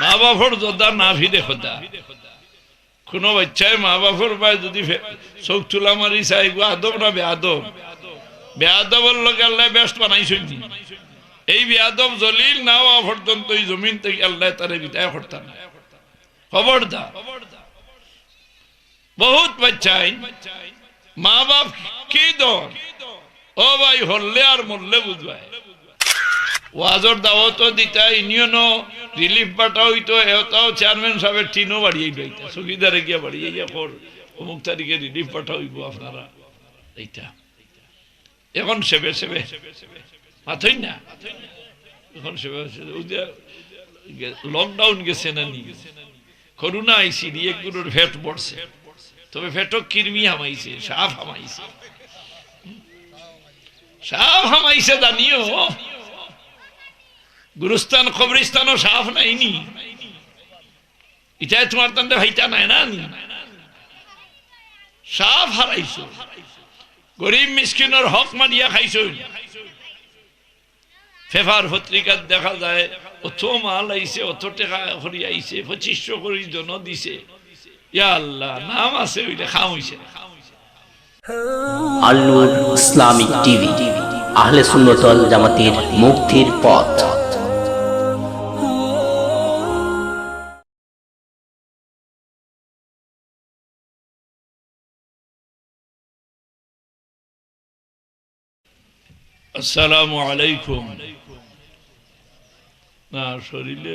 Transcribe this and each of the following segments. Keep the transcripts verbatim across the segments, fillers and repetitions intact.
মা বাপর জদা না ফিরে খোদা। কুনু বাইচ্চায় মা বাপর বায় যুদি ফে-, চউখ তুলা মারি চায়, ইগু আদব না বেয়াদব? বেয়াদবর লগে আল্লায় বেহেস্ত বানাইছইন নি? এই বেয়াদব জলিল না অওয়া পর্যন্ত ই জমিন থাকি আল্লায় তারে বিদায় করতা নায়। খবরদার। বহুত বাইচ্চাইন মা বাপ কি দন, ও ভাই, হরলে আর মরলে বুঝবায়। ওয়াজর দাওয়াতও দিতা, ইউনিয়নও রিলিফ পাঠা অইতো, এটাও চেয়ারম্যান সাহেবের টিনও বাড়িয়ে দিতা, চকিদারে গিয়া বাড়িয়ে গিয়া কর, অমুক তারিখে রিলিফ পাঠা অইবো আপনারা। এইটা এখন সেবে সেবে মাতইন না, এখন সেবে সেবে। ওই যে লকডাউন গেছে না নি, করোনা আইছে নি, এক গুরুর পেট ভরছে, তবে পেটো কিরমি হামাইছে, সাপ হামাইছে, সাপ হামাইছে জানিও। গুরুস্থান কবরিস্থানও সাপ নাই নি, ইটায় তোমার তান্ডে ভাইটা নাই না নি? সাপ হারাইছো, গরিব মিসকিনর হক মারিয়া খাইছো। পেপার পত্রিকাত দেখা যায়, অত মাল আইছে, অত টেকা করি আইছে, পঁচিশশো করি জন দিছে। ইয়া আল্লাহ, নাম আছে অইলে, কাম অইছে না। আল নূর ইসলামিক টিভি, আহলে সুন্নত ওয়াল জামাতের মুক্তির পথ। আসসালামু আলাইকুম। না, শরীরে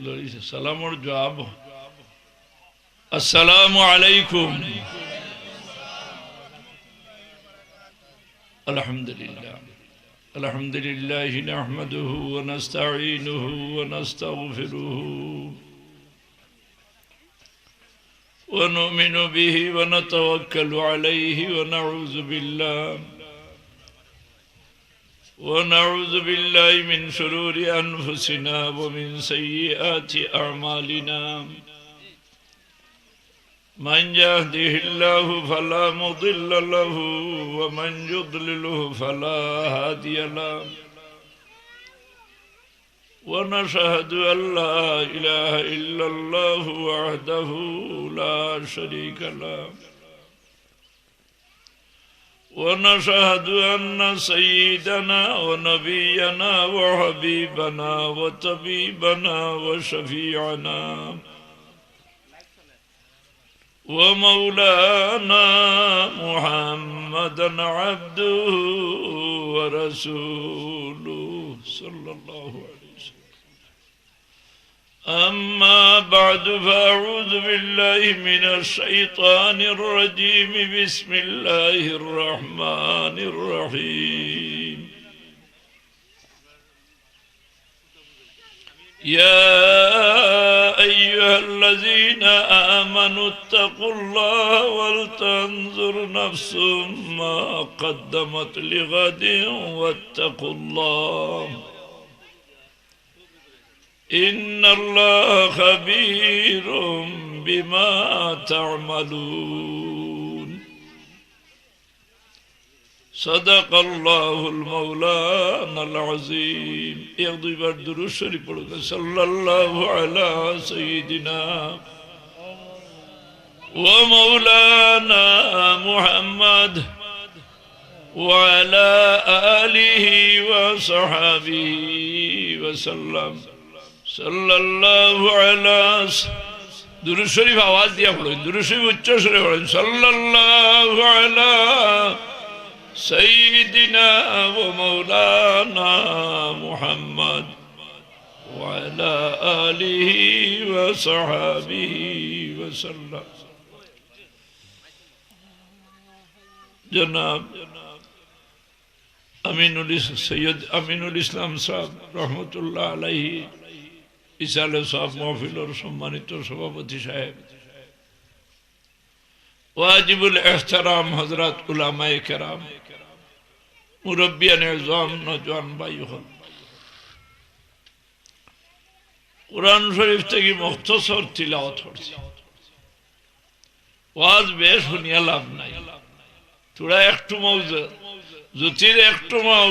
লড়িছে। সালামর জবাব। আসসালামু আলাইকুম। আলহামদুলিল্লাহ। الحمد لله نحمده ونستعينه ونستغفره ونؤمن به ونتوكل عليه ونعوذ بالله، ونعوذ بالله من شرور أنفسنا ومن سيئات أعمالنا. من يهده الله فلا مضل له ومن يضلله فلا هادي له. ونشهد أن لا إله إلا الله وحده لا شريك له. ونشهد أن سيدنا ونبينا وحبيبنا وطبيبنا وشفيعنا ومولانا محمدا عبده ورسوله صلى الله عليه وسلم. أما بعد، فأعوذ بالله من الشيطان الرجيم. بسم الله الرحمن الرحيم. يا أيها الذين آمنوا اتقوا الله ولتنظر نفس ما قدمت لغد واتقوا الله، إن الله خبير بما تعملون. صدق الله المولانا العظيم. এক দুইবার দুরূদ শরীফ পড়ুন। صلى الله على سيدنا ومولانا محمد وعلى آله وصحبه وسلم. صلى الله على س-، দুরূদ শরীফ আওয়াজ দিয়া পড়ুন, দুরূদ শরীফ উচ্চ স্বরে পড়ুন। صلى الله على سيدنا ومولانا محمد وعلى آله وصحبه وسلم. জনাব আমিনুল ইস-, সৈয়দ আমিনুল ইসলাম সাহেব রহমতুল্লাহ আলাইহি ইসালে সওয়াব মাহফিলর সম্মানিত সভাপতি সাহেব, ওয়াজিবুল এহতারাম হযরত উলামায়ে কেরাম, মুরব্বিয়ানে এজম, নওজোয়ান ভাই অকল, কোরআন শরীফ থাকি মুখতসর তিলাওয়াত করছি। ওয়াজ বেশ হুনিয়া লাভ নাই। থুড়া একটু মাউ জ-, জ্যোতির একটু মাউ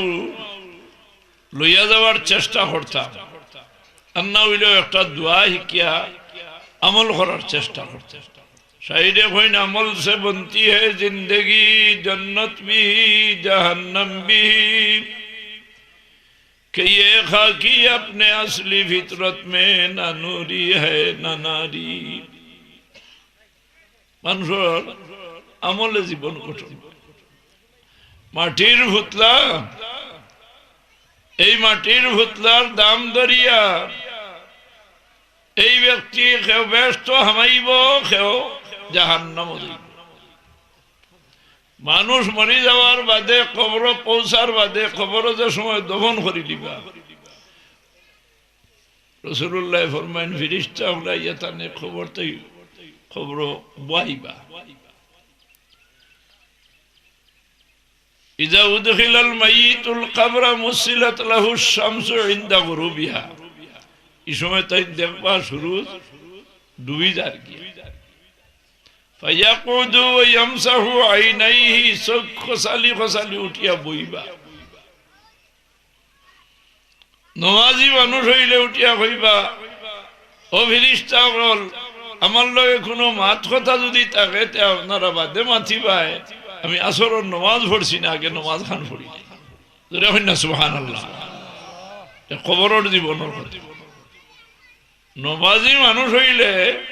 লইয়া যাওয়ার চেষ্টা করতাম। আর না অইলেও একটা দোয়া হিকিয়া আমল করার চেষ্টা করতে। সাইডে কইন, "আমল সে বনতি হে জিন্দেগি, জন্নত ভি জাহান্নাম ভি, কে ইয়ে খাকি আপনে আসলি ফিতরত মে না নুরি হে না নারি।" মানুষর আমলে জীবন গঠন। মাটির পুতলা, এই মাটির পুতলার দাম ধরিয়া এই ব্যক্তি কেউ বেহেস্তো হামাইবো, কেউ জাহান্নামো যাইবো। মানুষ মরি যাওয়ার বাদে, কবরো পৌঁছার বাদে, কবরো যে সময় দফন করি দিবা, রাসুলুল্লায় ফরমাইন, ফিরিস্তা অকলে আইয়া তানে কবর তই, কবরো বওয়াইবা। ইজা উদখিলাল মাইয়িতুল কবরা মুসিলাত লাহুশ শামসু ইনদা গুরুবিহা। ই সময় তাইন দেখবা সুরুজ ডুবি যারগি। ফায়াকুদু ওয়া ইয়ামসাহু আইনাইহি, চউখ খছালি খছালি উঠিয়া বইবা। নমাজি মানুষ অইলে উঠিয়া কইবা, "ও ফিরিস্তা অকল, আমার লগে কুনু মাত কথা যুদি থাকে, তে আপনারা বাদে মাতিবায়, আমি আসরর নমাজ পড়ছি না, আগে নমাজ খান পড়ি।" জোরে কইন না, সুবহানাল্লাহ। এ কবরর জীবনর কথা। নমাজি মানুষ অইলে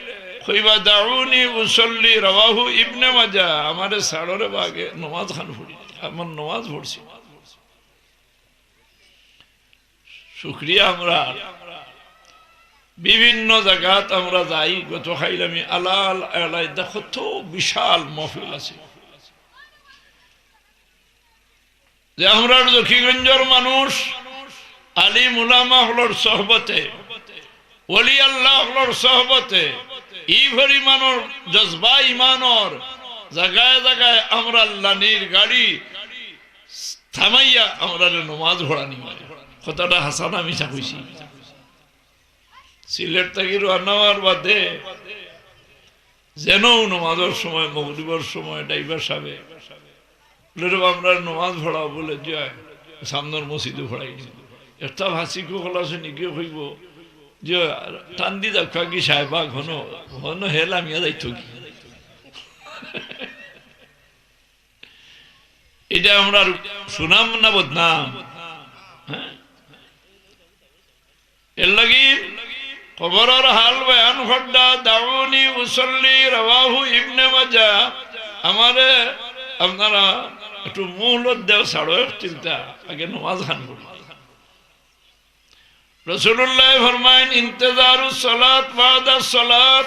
কইবা, "দাউনি উসল্লি", রাওয়াহু ইবনে মাজাহ, "আমারে ছাড়ো রে বা, আগে নমাজ খান পড়ি, আমার নমাজ পড়ছি।" শুকরিয়া, আমরা বিভিন্ন জাগাত আমরা যাই, গত কাইল আমি আলাল আলাই দেখো তো বিশাল মহফিল আছে। যে আমরার জকিগঞ্জর মানুষ আলিম উলামা অকলর সহবতে, ওলি আল্লাহ অকলর সহবতে, ই পরিমাণর জজবা ইমানর জাগায় জাগায় আমরার লানির গাড়ি থামাইয়া আমরারে নমাজ পড়ানি অয়। কথাটা হাছা না মিছা কইছি? সিলেট থাকি রওয়ানা অওয়ার বাদে যেনউ নমাজর সময়, মগরিবর সময় ড্রাইভার সাবে বলে, "রে বা, আমরারে নমাজ পড়াও", বলে, "জি অয়, সামনর মসজিদো পড়াই নি।" একটা ফাসিক অকল আছে নি, গিয়া কইবো, "জি অয়, টান দি যাউক্কা গি সাহেবা, হনো, হনো হে লামিয়া যাইতো গি।" ইটা আমরার সুনাম না বদনাম? হ্যাঁ? এরলাগি কবরর হাল বয়ান কররা, "দাউনি উসল্লি", রাওয়াহু ইবনে মাজাহ। আমারে আপনারা একটু মুহলত দেও, ছাড়ো এক চিন্তা, আগে নমাজ খান পড়ি। রাসুলুল্লায় ফরমাইন, "ইন্তেজারুস সালাত বাদাস সালাত",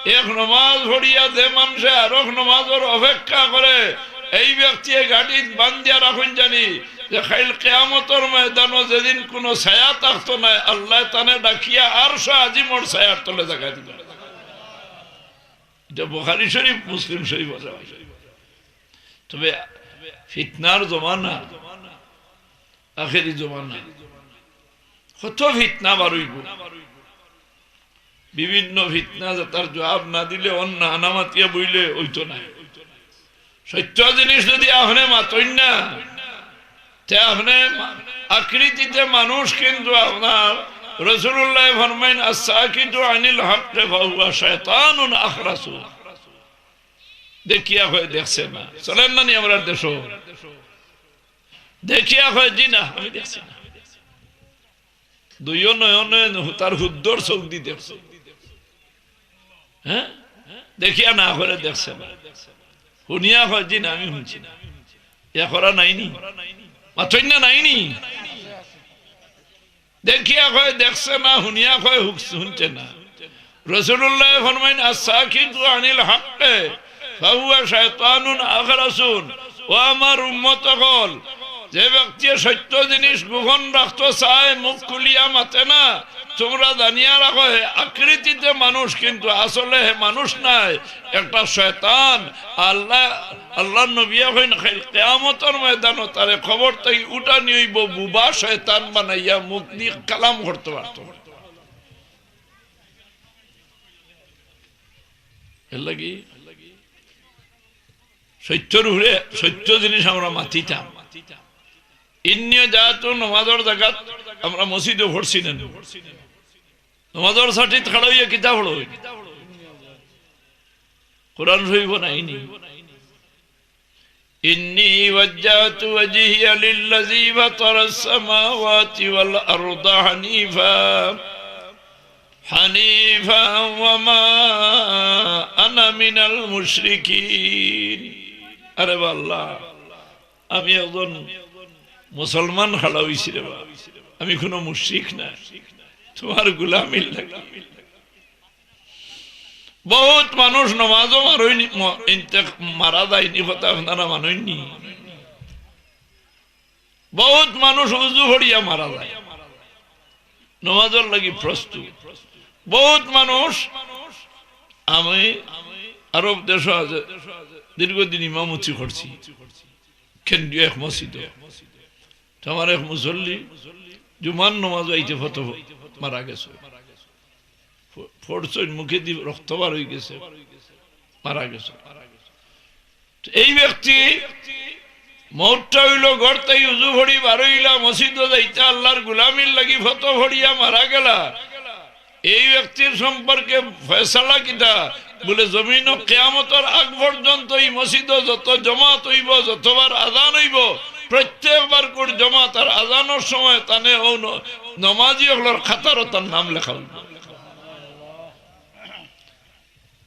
এক নমাজ পড়িয়া যে মানষে আরক নমাজর অপেক্ষা করে, এই ব্যক্তিয়ে গাড়িত বান্ধিয়া রাখইন জানি যে কাইল কিয়ামতর ময়দানো যেদিন কুনু ছায়া থাকতো নায়, আল্লায় তানে ডাকিয়া আরশে আজিমর ছায়ার তলে জাগা দিবা। ইটা বুখারী শরীফ, মুসলিম শরীফ আছে। তবে ফিতনার জমানা, আখেরি জমানা, কত ফিতনা বার অইবো। বিভিন্ন ফিতনা, যেটার জুয়াব না দিলে, অন্য আনামাতিয়া বইলে অইতো নায়। সত্য জিনিস যুদি আপনে মাতইন না, তে আপনে মা-, আকৃতিতে মানুষ, কিন্তু আপনার রাসুলুল্লায় ফরমাইন, "আস-সাকিতু আনিল হাক্কি ফাহুয়া শায়তানুন আখরাসু।" দেখিয়া কয় দেখছে না। চলের না নি আমরার দেশো? দেখিয়া কয়, "জি না, আমি দেখছি না।" দুইও নয়নে তার হুদ্দর চউখ দি দেখছে। হ্যাঁ? দেখিয়া না কয় দেখছে না। হুনিয়া কয়, "জি না, আমি হুনছি না।" ইয়া করা নাইনি? মাতইন না নাইনি? দেখিয়া কয় দেখছে না, হুনিয়া কয় হুক-, হুনছে না। রাসুলুল্লায় ফরমাইন, "আস-সাকিতু আনিল হাক্কি ফাহুয়া শায়তানুন আখরাসুন।" ও আমার উম্মত অকল, যে ব্যক্তিয়ে সত্য জিনিস গোপন রাখতো চায়, মুখ খুলিয়া মাতে না, তুমরা জানিয়া রাখো, হে আকৃতিতে মানুষ, কিন্তু আসলে হে মানুষ নায়, একটা শয়তান। আল্লাহ, আল্লাহর নবিয়ে কইন, কাইল কিয়ামতর ময়দানো তারে কবর থাকি উঠানি অইবো, বুবা শয়তান বানাইয়া মুখ দি কালাম করতো পারতো না। এরলাগি সত্যর উপরে সত্য জিনিস আমরা মাতিতাম। ইন্নিও যাতো নমাজর জাগাত আমরা মসজিদো পড়ছি না। নমাজর ছাটিত খাড়া অইয়া কিতা পড়ইন? কোরআন শরীফো নাইনি? إني وجهت وجهي للذي فطر السماوات والأرض حنيفا حنيفا وما أنا من المشركين। আরে বা আল্লাহ, আমি একজন মুসলমান খাড়া অইছি রে বা, আমি কুনু মুশরিক না, তুমার গোলামির লাগি। বউত মানুষ নমাজো মারইনি, ম-, ইন্তেক-, মারা যায়নি, কথা আপনারা মানইননি। বউত মানুষ উজু পড়িয়া মারা যায়, নমাজর লাগি প্রস্তুত। বউত মানুষ, আমি আরব দেশো আজ দীর্ঘদিন ইমামতি করছি, কেন্দ্রীয় এক মসজিদো। তো আমার এক মুসল্লি জুমার নমাজ আইতে ফতো মারা গেছে। ফ-, ফড়ছইন, মুখেদি রক্ত বার অইগেছে, মারা গেছে। তো এই ব্যক্তি মউতটা অইলো, ঘর থাকি উজু পড়ি বারইলা, মসজিদো যাইতা, আল্লার গোলামির লাগি ফতো পড়িয়া মারা গেলা। এই ব্যক্তির সম্পর্কে ফয়সালা কিতা? বুলে, জমিনো কিয়ামতর আগ পর্যন্ত ই মসজিদো যত জমাত অইবো, যতবার আজান অইবো, প্রত্যেকবার কুর জমাত আর আজানর সময় তানে অউ ন-, নমাজি অকলর খাতারো তার নাম লেখা অইবো।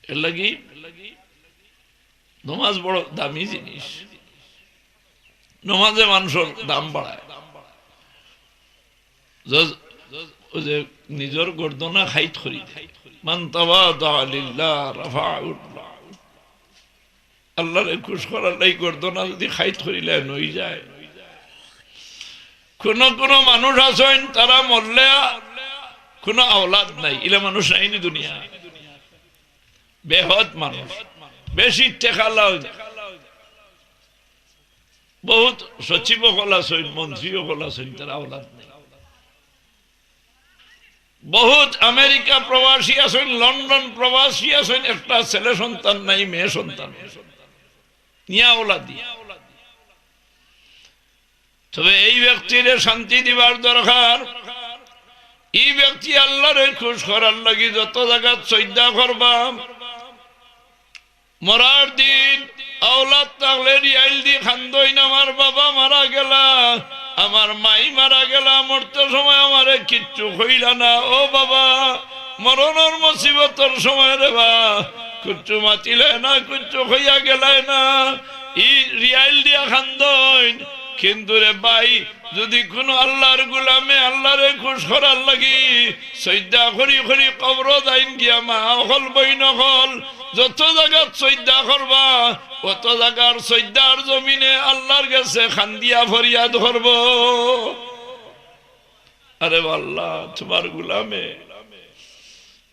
এরলাগি নমাজ বড় দামি জিনিস। নমাজে মানষর দাম বাড়ায়। যজ-, অউ যে নিজর গর্দনা খাইত করি দেয়। من تواضع لله رفعه الله। আল্লারে খুশ করার লাগি গর্দনা যুদি খাইত করিলে নই যায়। কুনু কুনু মানুষ আছইন, তারা মরলে কুনু আওলাদ নাই, ইলা মানুষ নাইনি দুনিয়া। বেহদ মানুষ, বেশি টেকালা অইন। বউত সচিব অকল আছইন, মন্ত্রী অকল আছইন, তারা আওলাদ নাই। বউত আমেরিকা প্রবাসী আছইন, লন্ডন প্রবাসী আছইন, একটা ছেলে সন্তান নাই, মেয়ে সন্তান, নিয়া আওলাদি। তবে এই ব্যক্তিরে শান্তি দিবার দরকার। ই ব্যক্তি আল্লারে খুশ করার লাগি যত জাগাত সইজদা করবা, মরার দিন আওলাদ থাকলে রিয়াইল দি কান্দইন, "আমার বাবা মারা গেলা, আমার মাই মারা গেলা, মরতে সময় আমারে কিচ্ছু কইলা না। ও বাবা, মরণর মুসিবতর সময় রে বা, কিচ্ছু মাতিলে না, কিচ্ছু কইয়া গেলায় না।" ই রিয়াইল দিয়া কান্দইন। কিন্তু রে ভাই, যুদি কুনু আল্লার গুলামে আল্লারে খুশ করার লাগি সইজদা করি করি কবরো যাইন গিয়া, মা অকল, বইন অকল, যত জাগাত সইজদা করবা, অত জাগার সইজদার জমিনে আল্লার গেছে কান্দিয়া ফরিয়াদ করবো, "আরে আল্লাহ, তুমার গুলামে,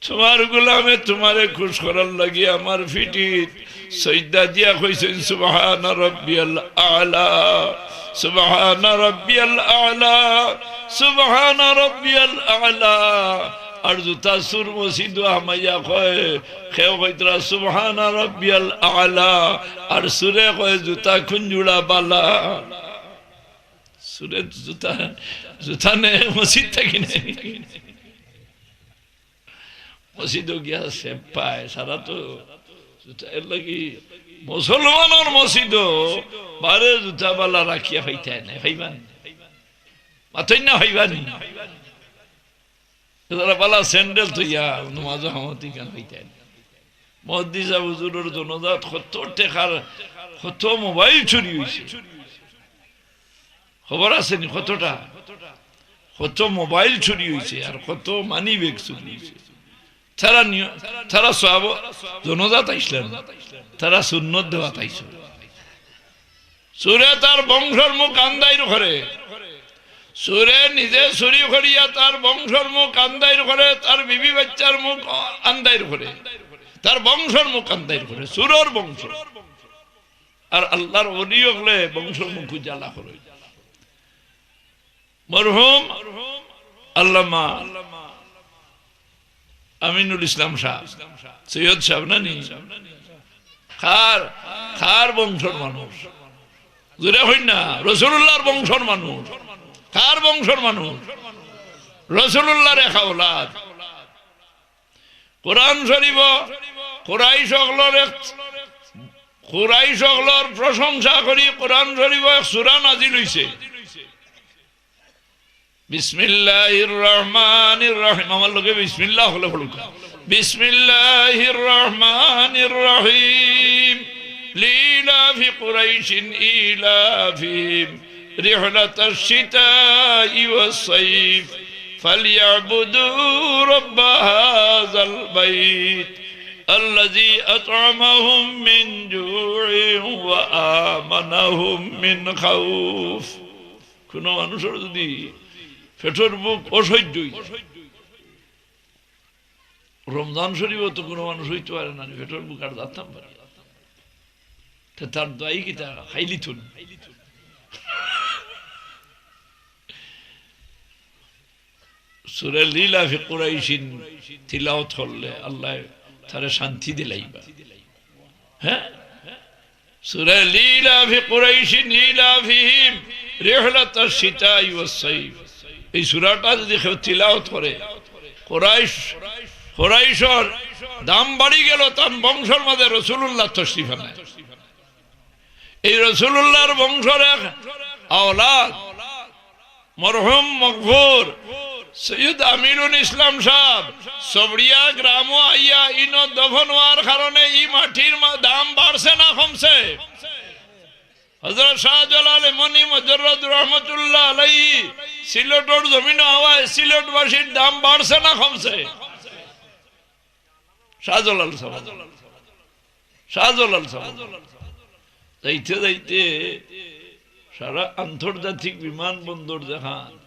তুমার গুলামে তুমারে খুশ করার লাগি আমার পিঠিত সইজদা দিয়া কইছইন, সুবহানা রাব্বিয়াল আ'লা, সুবহানা রাব্বিয়াল আ'লা, সুবহানা রাব্বিয়াল আ'লা।" আর যুতা চুর মসজিদো হামাইয়া কয়, কেউ কইতরা, "সুবহানা রাব্বিয়াল আ'লা", আর চুরে কয়, "জুতা কুন জুড়া বালা।" চুরে জুতা, জুতা নে মসজিদ থাকি নে। মসজিদো গিয়া সেব পায়, সারা তো জুতা। এরলাগি মুসলমানর মসজিদো বারে জুতা বালা রাখিয়া পাইতায় নায়, পাইবা নি? মাতইন না, পাইবা নি? এরা বালা স্যান্ডেল থইয়া নমাজো হামাইতে ইখান পাইতায় নায়। মুহাদ্দিস সাব হুজুরর জনাজাত কত টেকার, কত মোবাইল চুরি অইছে। খবর আছে নি কতটা? কত মোবাইল চুরি অইছে আর কত মানি ব্যাগ চুরি অইছে। তারা নিয়-, তারা সওয়াব জনাজাত আইছলা না, তারা সুন্নত দেওয়াত আইছলা। চুরে তার বংশর মুখ আন্দাইর করে, চুরে নিজে চুরি করিয়া তার বংশর মুখ আন্দাইর করে, তার বিবি বাচ্চার মুখ আন্দাইর করে, তার বংশর মুখ আন্দাইর করে, চুরর বংশ। আর আল্লার ওলি অকলে বংশর মুখ উজালা করে। মরহুম আল্লামা আমিনুল ইসলাম সাব, সৈয়দ সাব না নি? কার, কার বংশর মানুষ? জুরে কইন না, রাসুলুল্লাহর বংশর মানুষ। কার বংশর মানুষ? রাসুলুল্লাহর এক আওলাদ। কোরআন শরীফো কুরাইশ অকলর এক, কুরাইশ অকলর প্রশংসা করি কোরআন শরীফো এক সূরা নাজিল অইছে। বিসমিল্লাহির রহমানির রহিম। আমার লগে বিসমিল্লাহ অকলে পড়ুক্কা। বিসমিল্লাহির রহমানির রহিম। লিইলাফি কুরাইশিন ইলাফিহিম রিহলাতাশ শিতাই ওয়াস সাইফ। ফালইয়াবুদু রাব্বা হাযাল বাইত আল্লাযী আতআমাহুম মিন জুইন ওয়া আমানাহুম মিন খাউফ। কুনু মানুষর যুদি পেটর ভুক অসহ্য অই যায়, রমজান শরীফো তো কুনু মানুষ অইতো পারে না, পেটর ভুক আর জানতাম পারি। তে তার দোয়াই কিতা? খাইলিতো না। সূরা লিইলাফি কুরাইশিন তিলাওয়াত করলে আল্লায় তারে শান্তি দিলাইবা। হ্যাঁ? সূরা লিইলাফি কুরাইশিন ইলাফিহিম রিহলাতাশ শিতাই ওয়াস সাইফ। এই সূরাটা যুদি কেউ তিলাওয়াত করে, কুরাইশ, কুরাইশর দাম বাড়ি গেল, তান বংশর মাঝে রাসূলুল্লাহ তশরিফ আনায়। এই রাসূলুল্লাহর বংশর এক আওলাদ, মরহুম মগফুর সৈয়দ আমিনুল ইসলাম সাহেব, সবড়িয়া গ্রামো আইয়া ইনো দফন অওয়ার কারণে ই মাটির মা-, দাম বাড়ছে না কমছে? হযরত শাহজালাল এমনি মুজাররদ রহমতুল্লাহ আলাইহি সিলেটর জমিনো আওয়ায় সিলেটবাসীর দাম বাড়ছে না কমছে? শাহজালাল সাহেব, শাহজালাল সাহেব। যাইতে যাইতে সারা আন্তর্জাতিক বিমানবন্দর যেখান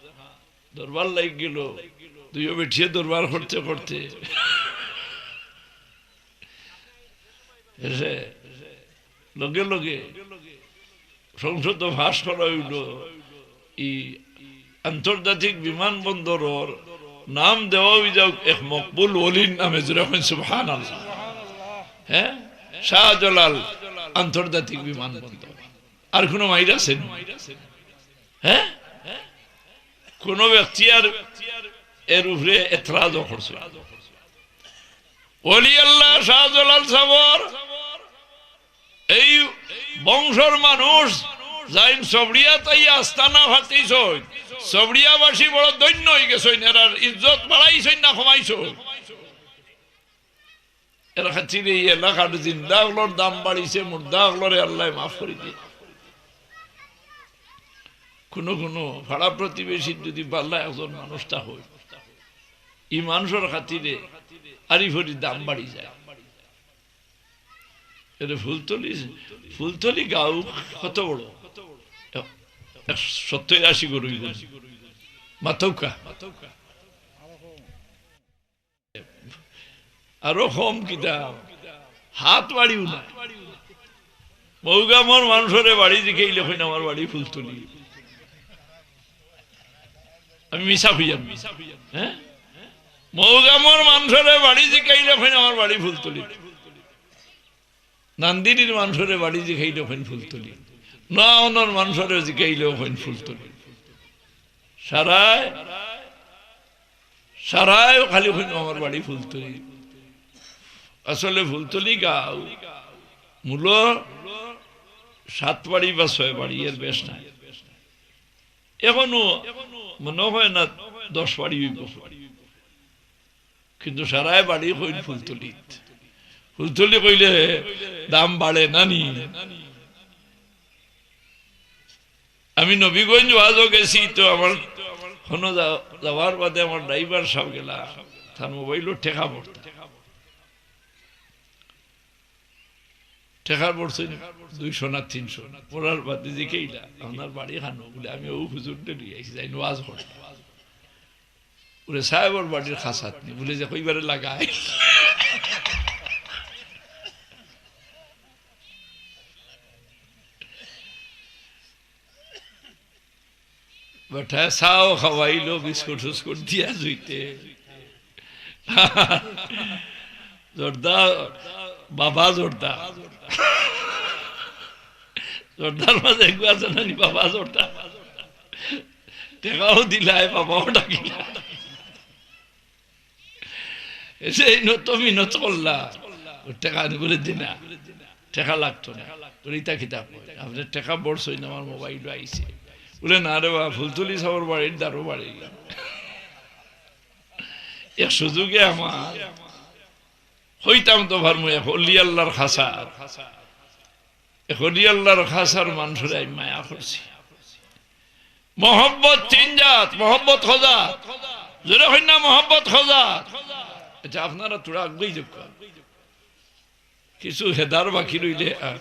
দরবার লাগি গেল, দুইও বেটিয়ে দরবার করতে করতে এসে লগে লগে সংসদো পাস করা অইলো, ই আন্তর্জাতিক বিমানবন্দরর নাম দেওয়া অই যাউক এক মকবুল ওলির নামে। জোরে কইন সুবহানাল্লাহ। হ্যাঁ, শাহজালাল আন্তর্জাতিক বিমানবন্দর। আর কুনু মাইর আছে নি? হ্যাঁ, কুনু ব্যক্তি আর এর উপরে এতরাজও করছে না। ওলি আল্লাহ শাহজালাল সাহেবর এই বংশর মানুষ যাইন সবড়িয়াত আইয়া আস্তানা ফাটাইছইন, সবড়িয়াবাসী বড় ধন্য অই গেছইন, এরার ইজ্জত বাড়াইছইন না কমাইছইন? এর খাতিরে ই এলাকার জিন্দা অকলর দাম বাড়িছে, মুর্দা অকলরে আল্লায় মাফ করি দিয়া। কুনু কুনু পাড়া প্রতিবেশীর যুদি বালা একজন মানুষ তা অয়, ই মানুষর খাতিরে আরি ফরি দাম বাড়ি যায়। এরে ফুলতলি, ফুলতলি গাঁও কত বড়? এক সত্তর আশি ঘর অইবো। মাতউক্কা। আরো কম কিতা? হাত বাড়িও না। মৌগামর মানুষরে বাড়ি জিকাইলে কইন আমার বাড়ি ফুলতলি। আমি মিছা কইয়ার নি? হ্যাঁ? মৌগামর মানুষরে বাড়ি জিকাইলে কইন আমার বাড়ি ফুলতলি। নান্দিনীর মানুষরে বাড়ি জিকাইলে কইন ফুলতলি। নোয়াখাইনর মানুষরে জিকাইলেও কইন ফুলতলি। সারায়, সারায় খালি কইন আমার বাড়ি ফুলতলি। আসলে ফুলতলি গাঁও মূল সাত বাড়ি বা ছয় বাড়ি, এর বেশ নাই। এখনো মনে হয় না দশ বাড়ি অইবো। কিন্তু সারায় বাড়ি কইন ফুলতলিত। ফুলতলি কইলে দাম বাড়ে না নি? আমি নবীগঞ্জ ওয়াজো গেছি, তো আমার হনো যা-, যাওয়ার বাদে আমার ড্রাইভার সাব গেলা, তার মোবাইলো টেকা ভরতা। টেকা ভরছইন দুইশো না তিনশো। ভরার বাদে জিকাইলা, "আপনার বাড়ি কানো?" বুলে, "আমি অউ হুজুররে লইয়া আইছি, যাইন ওয়াজ করতে।" বুলে, "সাহেবর বাড়ির খাসাত নি?" বুলে, "যে কইবারে লাগাই।" বেটায় চাও খাওয়াইলো, বিস্কুট-উস্কুট দিয়া জুইতে। জর্দা, বাবা জর্দা। জর্দার মাঝে এগু আছে না নি, বাবা জর্দা। টেকাও দিলায়, বাবাও ডাকিলা। এই যে এই নত মিনত করলা, ও টেকা আনি বলে দি না, টেকা লাগতো না। বলে, "ইতা কিতা কয়? আপনে টেকা বড়ছইন, আমার মোবাইলো আইছে।" বলে, "না রে বা, ফুলতলি সাবর বাড়ির দারো বাড়ি।" এক সুযোগে আমার কইতাম তো পারমু, এক অলি আল্লাহর খাসা, এক অলি আল্লাহর খাসার মানষরে আমি মায়া করছি। মহব্বত তিন জাত, মহব্বত কয় জাত। জোরে কইন না, মহব্বত কয় জাত। আচ্ছা, আপনারা থুড়া আগুয়াই যাউক্কা। কিছু হেদার বাকি রইলে, আ,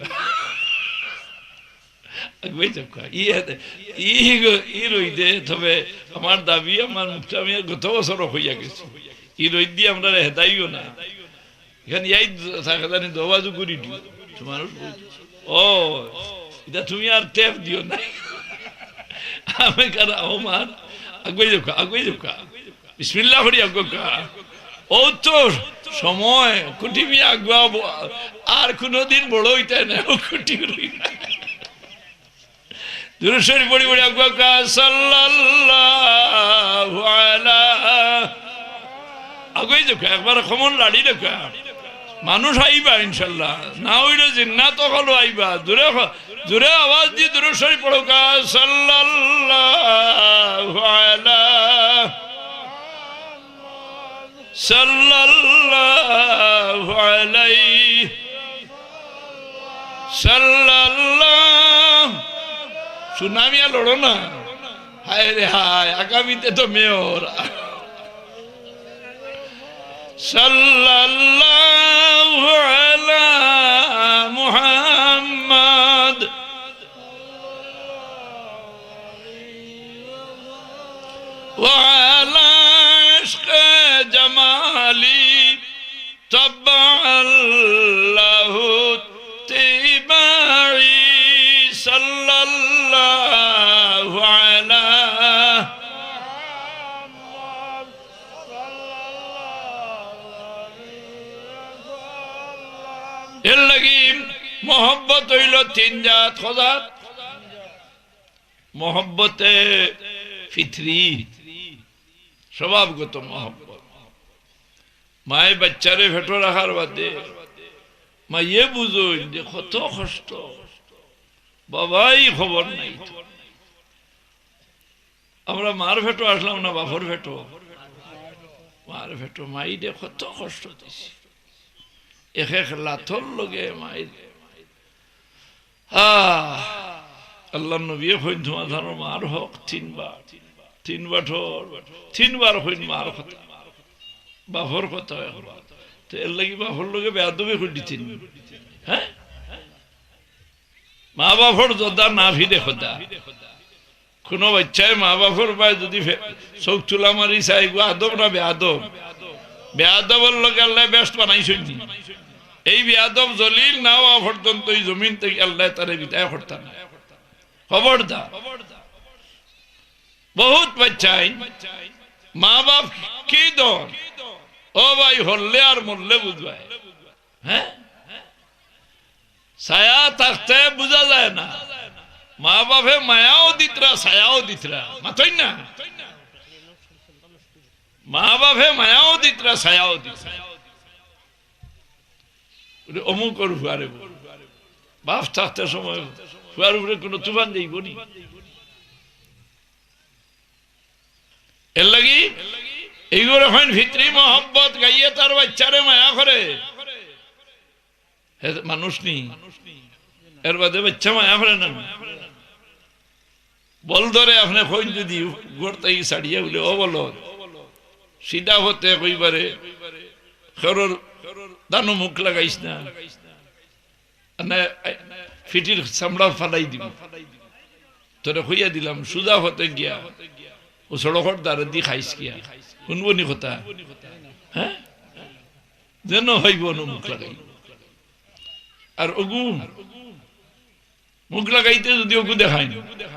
আগুয়াই যাউক্কা। ই হেদ-, ই গ-, ই রইদে, তবে আমার দাবি, আমার মুখটা আমি গত বছরও কইয়া গেছি। ই রইদ দি আমরারে হেদাইও না। ইখান ইয়াই থাকে জানি দবাজু করি দিও। তোমার ও, ইটা তুমি আর টেপ দিও না। আমি কার আমার আগুয়াই যাউক্কা, আগুয়াই যাউক্কা। বিসমিল্লাহ করি আগুয়াউক্কা। ও তো সময়, কুটি মিয়া আগুয়া ব-, আর কোনোদিন বড় অইতা না, ও কুটি রই না। দুরূদ শরীফ পড়ি পড়ি আগুয়াউক্কা, সাল্লাল্লাহু আলা। আগুয়াই যাউক্কা, একবার কমর লাড়ি দেউক্কা। মানুষ আইবা ইনশাআল্লাহ। না অইলে জিন্নাত অকলও আইবা। জোরে হ-, জোরে আওয়াজ দি দুরূদ শরীফ পড়উক্কা, সাল্লাল্লাহু আলা, সাল্লাল্লাহু আলাইহি, সাল্লাল্লাহু। সুনামিয়া লড়ো না। হায় রে হায়, আগামীতে তো মেয়র। সাল্লাল্লাহু আলা মুহাম্মদ ওয়া আলা ইশকে জামালি তাব্বাআল্লাহু তিবাই সাল্লাল্লাহু আলা। এর লাগি মহব্বত অইলো তিন জাত। কয় জাত? মহব্বতে ফিতরি, স্বভাবগত মহব্বত। মায়ে বাচ্চারে পেটো রাখার বাদে মায়ে বুঝইন যে কত কষ্ট, বাবাই খবর নাই তো। আমরা মার পেটো আছলাম না বাপর পেটো? মার পেটো। মাইরে কত কষ্ট দিছে, এক এক লাথর লগে মাইর। আহ, আল্লাহর নবীয়ে কইন, "তুমার জানো মার হক তিনবার, তিনবার ঠর, তিনবার কইন মার কথা, বাপর কথা একবার।" তো এর লাগি বাপর লগে বেয়াদবি করি দিতেন, হ্যাঁ? মা বাপর জদা না ফিরে কথা। কোনো বাচ্চায় মা বাপর বায় যদি ফে-, চোখ তুলা মারি চায়, এগু আদব না বেয়াদব? বেয়াদবর লগে আল্লাহ বেহেশত বানাইছইন নি? এই বেয়াদব জলিল না অওয়া পর্যন্ত এই জমিন থাকি আল্লাহ তারে বিদায় করতা না। খবরদার। বহুত বাচ্চায় মা বাপ কি দন, ও ভাই, হরলে আর মরলে বুঝবায়। হ্যাঁ? ছায়া থাকতে বুঝা যায় না। মা বাপে মায়াও দিতরা, ছায়াও দিতরা। মাতইন না? মা বাপে মায়াও দিতরা, ছায়াও দিতরা। ওরে অমুকর ফুয়ারে বল। বাপ থাকতে সময় ফুয়ার উপরে কোনো তুফান যাইব নি? এর লাগি এইগুলো হয় ফিতরি মহব্বত, গাইয়ে তার বাচ্চারে মায়া করে। হে মানুষ নি, এর বাদে বাচ্চা মায়া করে না। বল ধরে আপনে কইন যদি ঘর থাকি ছাড়িয়া বলে, "ও বলো, সিধা পথে কইবারে, খেরোর ধানো মুখ লাগাইস না।" না, ফিটির চামড়া ফালাই দিমু। তোরে কইয়া দিলাম, সুজা পথে গিয়া, ও সড়কর ধারে দি খাইস গিয়া। হুনবো নি কথা? হ্যাঁ? যেন হইব না মুখ লাগাই। আর ওগু, মুখ লাগাইতে যদি ওগু দেখায় না,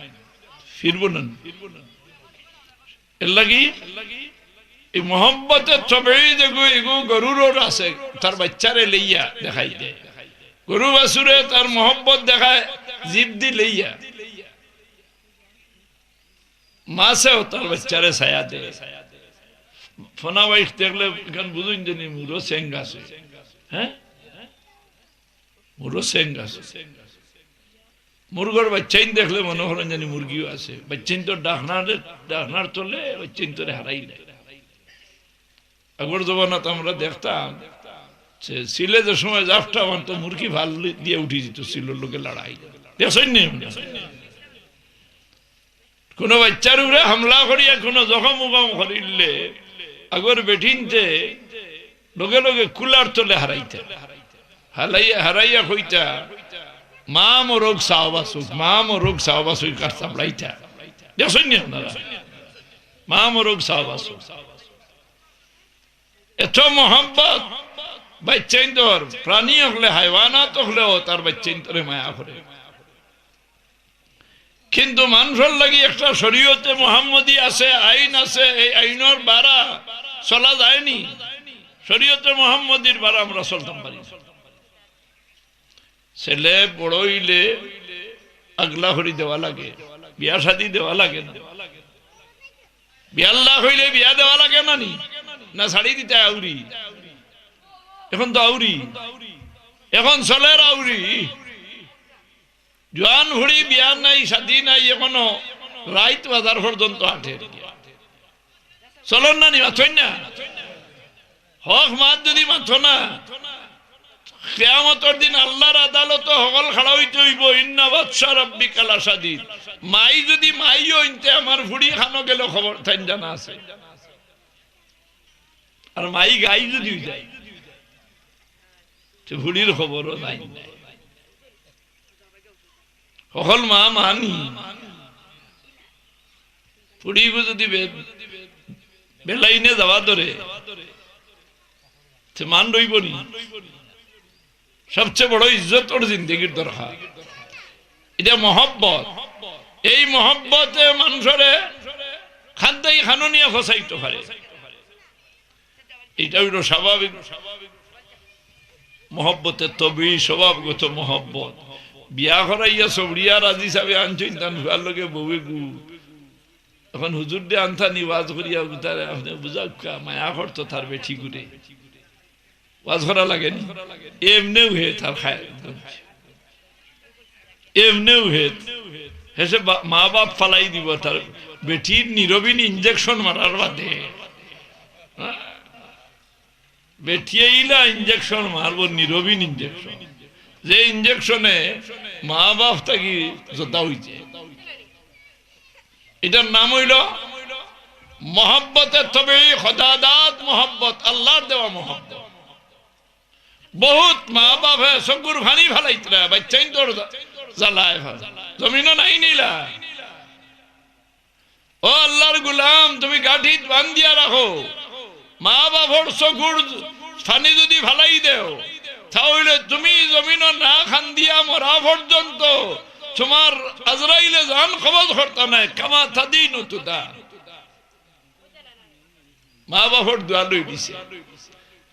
ফিরবো না। এর লাগি এই মহব্বতের তবে যেগু, এগু গরুরও আছে, তার বাচ্চারে লইয়া দেখাই দেয়। গরু বাছুরে তার মহব্বত দেখায় জিব দি লইয়া। মাছেও তার বাচ্চারে ছায়া দেয়। ফনা বাইক দেখলে ইখান বুঝইন জানি মুরো সেং আছে। হ্যাঁ, মুরো সেং আছে। মুরগর বাইচ্চাইন দেখলে মনো করইন জানি মুরগিও আছে। বাইচ্চাইন্তর ডাকনার, ডাকনার তলে বাইচ্চাইন্তরে হারাইলে। আগর জমানাত আমরা দেখতাম যে সিলে যে সময় জাফটা মারতো, মুরগি ফাল দিয়া উঠি দিত, সিলর লগে লড়াই। দেখছইন নি? কোনো বাইচ্চার উপরে হামলা করিয়া কোনো জখম উখম করিলে আগর বেটিন্তে লগে লগে কুলার তলে হারাইতা। হারাইয়া, হারাইয়া কইতা, "মা মরগ সাহবা সুখ, মা মরগ সাহবা সুখ" আর চাপড়াইতা। দেখছইন নি আপনারা? "মা মরগ সাহবা সুখ।" এত মহব্বত বাইচ্চাইন্তর, প্রাণী অকলে, হায়ওয়ানাত অকলেও তার বাইচ্চাইন্তরে মায়া করে। কিন্তু মানষর লাগি একটা শরীয়তে মোহাম্মদী আছে, আইন আছে, এই আইনর বারা চলা যায়নি। শরীয়তে মোহাম্মদীর বারা আমরা চলতাম পারি না। ছেলে বড় অইলে আগলা করি দেওয়া লাগে, বিয়া শাদি দেওয়া লাগে না। বিয়াল্লা কইলে বিয়া দেওয়া লাগে না নি? না ছাড়ি দিতা আউরি? এখন তো আউরি, এখন চলের আউরি। জোয়ান ফুড়ি বিয়া নাই, শাদি নাই, এখনো রাইত বাজার পর্যন্ত আটের। চলর না নি, মাতইন না? হক মাত যদি মাতো না, কিয়ামতর দিন আল্লার আদালতো হকল খাড়া অইতে অইবো, "ইন্না বাতশা রাব্বিকা লাশাদীদ।" মাই যদি মাই অইন তে আমার ফুড়ি খানো গেল খবর তাইন জানা আছে। আর মাই গাই যদি অই যায়, তে ফুড়ির খবরও নাই। হকল মা মানি। ফুড়িগু যদি বে-, বেলাইনে যাওয়া ধরে, তে মান রইবো নি? সবচেয়ে বড় ইজ্জতর জিন্দেগির দরকার। ইটা মহব্বত। এই মহব্বতে মানষরে খাদ্যাই খানো নিয়া ফসাইতো পারে। ইটা অইলো স্বাভাবিক মহব্বতের তবিয়ী, স্বভাবগত মহব্বত। বিয়া করাইয়া সবরিয়া রাজি সাবে আনছইন, তান ফুয়ার লগে বউয়ে গু। এখন হুজুররে আনতা নি ওয়াজ করিয়া উতারে, আপনে বুঝাউক্কা, মায়া করতো তার বেটিগুরে। ওয়াজ করা লাগে নি? এমনেউ হে তার খায়। এমনেউ হে। হেষে বা-, মা বাপ ফালাই দিবো তার বেটির নিরবিন injection মারার বাদে। হ্যাঁ? বেটিয়ে ইলা injection মারবো, নিরবিন injection, যে injection-এ মা বাপ থাকি জুদা অইছে। ইটার নাম অইলো মহব্বতে তবিয়ী, খোদাদাত মহব্বত, আল্লার দেওয়া মহব্বত। বহুত মা বাপে চকুর পানি ফালাইতরা, বাইচ্চাইন্তর জ্বালায় ফাল-, জমিনো নাই নিলা। ও আল্লার গুলাম, তুমি গাঠিত বান্ধিয়া রাখো। মা বাপর চকুর পানি যদি ফালাই দেও, তা অইলে তুমি জমিনো না কান্দিয়া মরা পর্যন্ত তুমার আজরাইলে জান কবজ করতা নায়। কামা তাদিনু তুদান। মা বাপর দোয়া লই দিছে,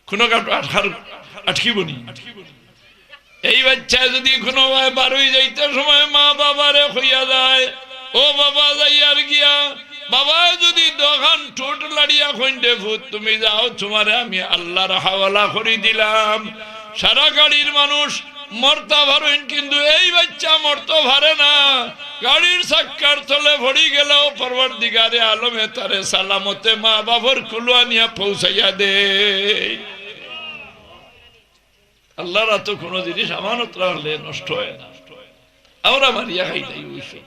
কুনু কাটো আটকার, আটকিবো নি? এই বাইচ্চায় যদি কুনুবায় বারই যাইতে সময় মা বাবারে কইয়া যায়, "ও বাবা, যাইয়ার গিয়া।" বাবায় যদি দুখান ঠোঁট লাড়িয়া কইন, "রে ফুত, তুমি যাও, তুমারে আমি আল্লার হাওয়ালা করি দিলাম।" সারা গাড়ির মানুষ মরতা পারইন, কিন্তু এই বাইচ্চা মরতো পারে না। গাড়ির চাক্কার তলে পড়ি গেলেও পরওয়ারদিগারে আলমে তারে সালামতে মা বাপর কুলো আনিয়া পৌঁছাইয়া দেয়। আল্লার আতো কুনু জিনিস আমানত রাখলে নষ্ট অয় না। আমরা মারিয়া খাই যাই অবশ্য।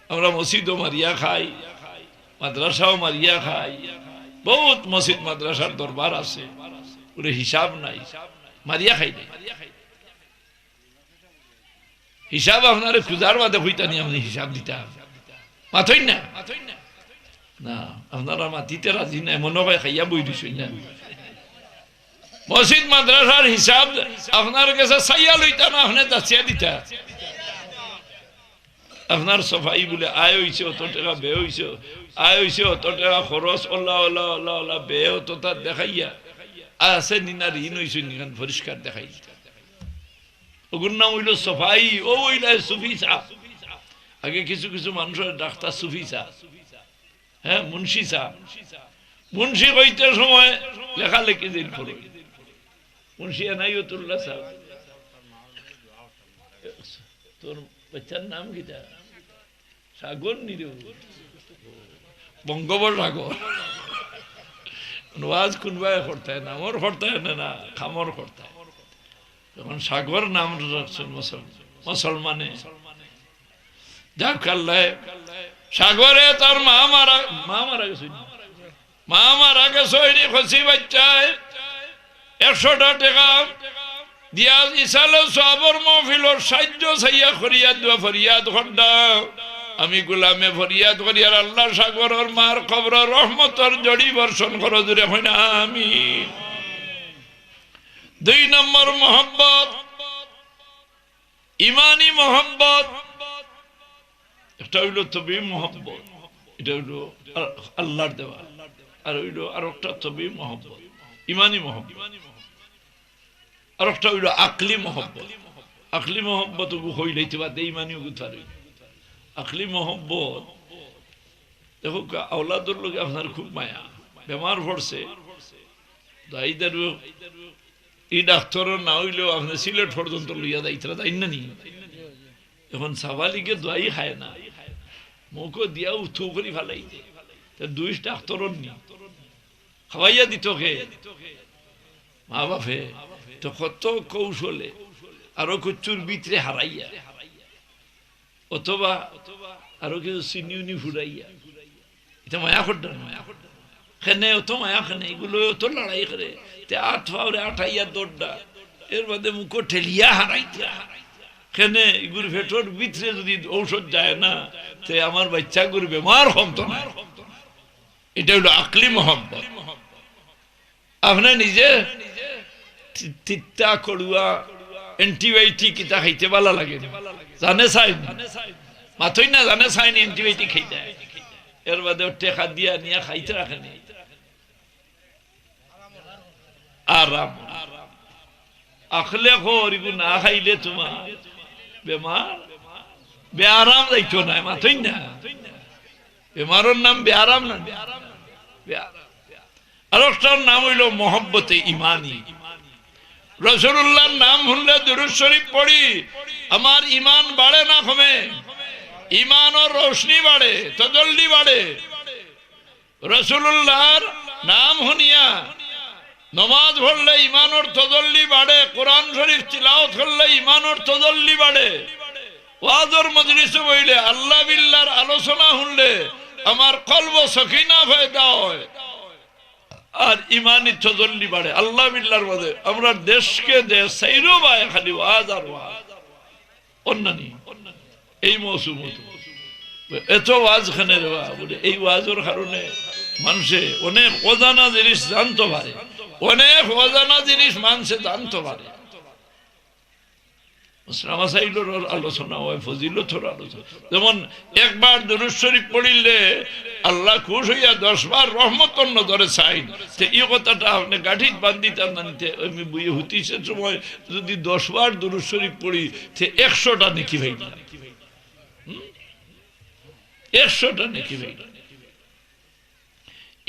আমরা মসজিদও মারিয়া খাই, মাদ্রাসাও মারিয়া খাই, বহুত মসজিদ মাদ্রাসার দরবার আছে, ওরে হিসাব নাই, মারিয়া খাই নাই। হিসাব আপনারে খুজার বাদে কইতা নি, আপনে হিসাব দিতা। মাতইন না? না, আপনারা মাতিতে রাজি নায়, মনো অয় খাইয়া বই দিছইন না। মসজিদ মাদ্রাসার হিসাব আপনার গেছে চাইয়া লইতা না, আপনে যাচিয়া দিতা। আপনার সফাই বুলে আয় অইছে অত টেকা, ব্যয় অইছে, আয় অইছে অত টেকা, খরচ অলা, অলা, অলা, অলা, ব্যয় অততা দেখাইয়া, আছে নি না ঋণ অইছে নি, ইখান পরিষ্কার দেখাই দিতা। ওগুর নাম অইলো সফাই, ও অইলা সুফি সাব। আগে কিছু কিছু মানুষরে ডাকতা সুফি সাব, হ্যাঁ, মুন্সি সাব। মুন্সি কইতে সময় লেখালেখি দিন করো। মুন্সি এনায়েতুল্লাহ সাহেব, তোর বাচ্চার নাম কিতা? সাগর নি রে? বঙ্গোপসাগর। ওয়াজ কুনবায় করতায় না, আমার করতায় না, না, খামর করতায়। তখন সাগর নাম রাখছেন মুসল-, মুসলমানে। যাক আল্লাহ, সাগরে তার মা মারা, মা মারা গেছে। মা মারা গেছে, ওই রে খসি বাচ্চায় একশোটা টেকা দিয়া ইসালে সওয়াবর মাহফিলর সাহায্য চাইয়া করিয়া দোয়া ফরিয়াদ করডা। আমি গোলামে ফরিয়াদ করিয়ার আল্লাহ সাগরর মার কবরো রহমতর জড়ি বর্ষণ করো, জুরে কইন আমিন। দুই নম্বর মহব্বত, ইমানি মহব্বত। একটা অইলো তবি মহব্বত, এটা অইলো আ-, আল্লাহর দেওয়া, আর অইলো আর একটা তবি মহব্বত, ইমানি মহব্বত। আর একটা অইলো আকলি মহব্বত। আকলি মহব্বত ওগু কইলাইতে বাদে ইমানি ওগু তার অইলো। আকলি মহব্বত, দেখো কা-, আওলাদর লগে আপনার খুব মায়া, বেমার পড়ছে, দায়ী দারু, ই ডাক্তরর না অইলেও আপনে সিলেট পর্যন্ত লইয়া যাইতরা, যাইন না নি? এখন সাবালিকে দোয়াই খায় না, মুখো দিয়া উথু করি ফালাই দে। তে দুইশ ডাক্তরর নি, খাওয়াইয়া দিত কে? মা বাপে। তো কত কৌশলে আরো কুচ্চুর ভিতরে হারাইয়া, অথবা আরো কিছু চিনি উনি ফুরাইয়া, ইতা মায়া করডা না? কেনে অত মায়া কেনে? ইগুলো অত লড়াই করে, তে আট পাওরে আটাইয়া দৌড়ডা, এর বাদে মুখো ঠেলিয়া হারাইতে। কেনে ইগুর পেটর ভিতরে যদি ঔষধ যায় না, তে আমার বাচ্চাগুর বেমার কমতো না। এটা অইলো আকলি মহব্বত। আপনে নিজে তি-, তিতা, করুয়া, antibiotic ইতা খাইতে ভালা লাগে নি? জানে চাইন? মাতইন না, জানে চাইন antibiotic খাইতে। এর বাদে টেকা দিয়া নিয়া খাইতে রাখে নি। আরাম। আখলে কর, ইগু না খাইলে তুমার বেমার, বেআরাম যাইতো নায়, মাতইন না। বেমারর নাম বেআরাম না নি? বেআরাম। আর একটার নাম অইলো মহব্বতে ইমানি। রাসূলুল্লাহর নাম হুনলে দুরূদ শরীফ পড়ি, আমার ইমান বাড়ে না কমে? ইমানর রোশনি বাড়ে, তজল্লি বাড়ে। রাসূলুল্লাহর নাম হুনিয়া নমাজ পড়লে ইমানর তজল্লি বাড়ে, কোরআন শরীফ তিলাওয়াত করলে ইমানর তজল্লি বাড়ে, ওয়াজর মজলিসো বইলে, আল্লাহ বিল্লাহর আলোচনা হুনলে আমার কলবো সকিনা পয়দা অয়। আর ইমানি তজল্লি বাড়ে। আল্লাহ বিল্লাহর মাঝে আমরা দেশকে দেশ চাইরো বায় খালি ওয়াজ আর ওয়াজ। অন্যানি এই মৌসুম তো এত ওয়াজ কেনে রে বা? বলে, এই ওয়াজর কারণে মানষে অনেক অজানা জিনিস জানতো পারে, অনেক অজানা জিনিস মানষে জানতো পারে। মাসলা মাসাইলর আলোচনা অয়, ফজিলতর আলোচনা। যেমন একবার দুরূদ শরীফ পড়িলে আল্লাহ খুশ অইয়া দশ বার রহমতর নজরে চাইন। তে ই কথাটা আপনে গাঁঠিত বান্ধিতা জানতে, আমি বইয়ে হুতিছে সময় যদি দশ বার দুরূদ শরীফ পড়ি, তে একশোটা নেকি পাইলাম। হুম? একশোটা নেকি পাইলাম।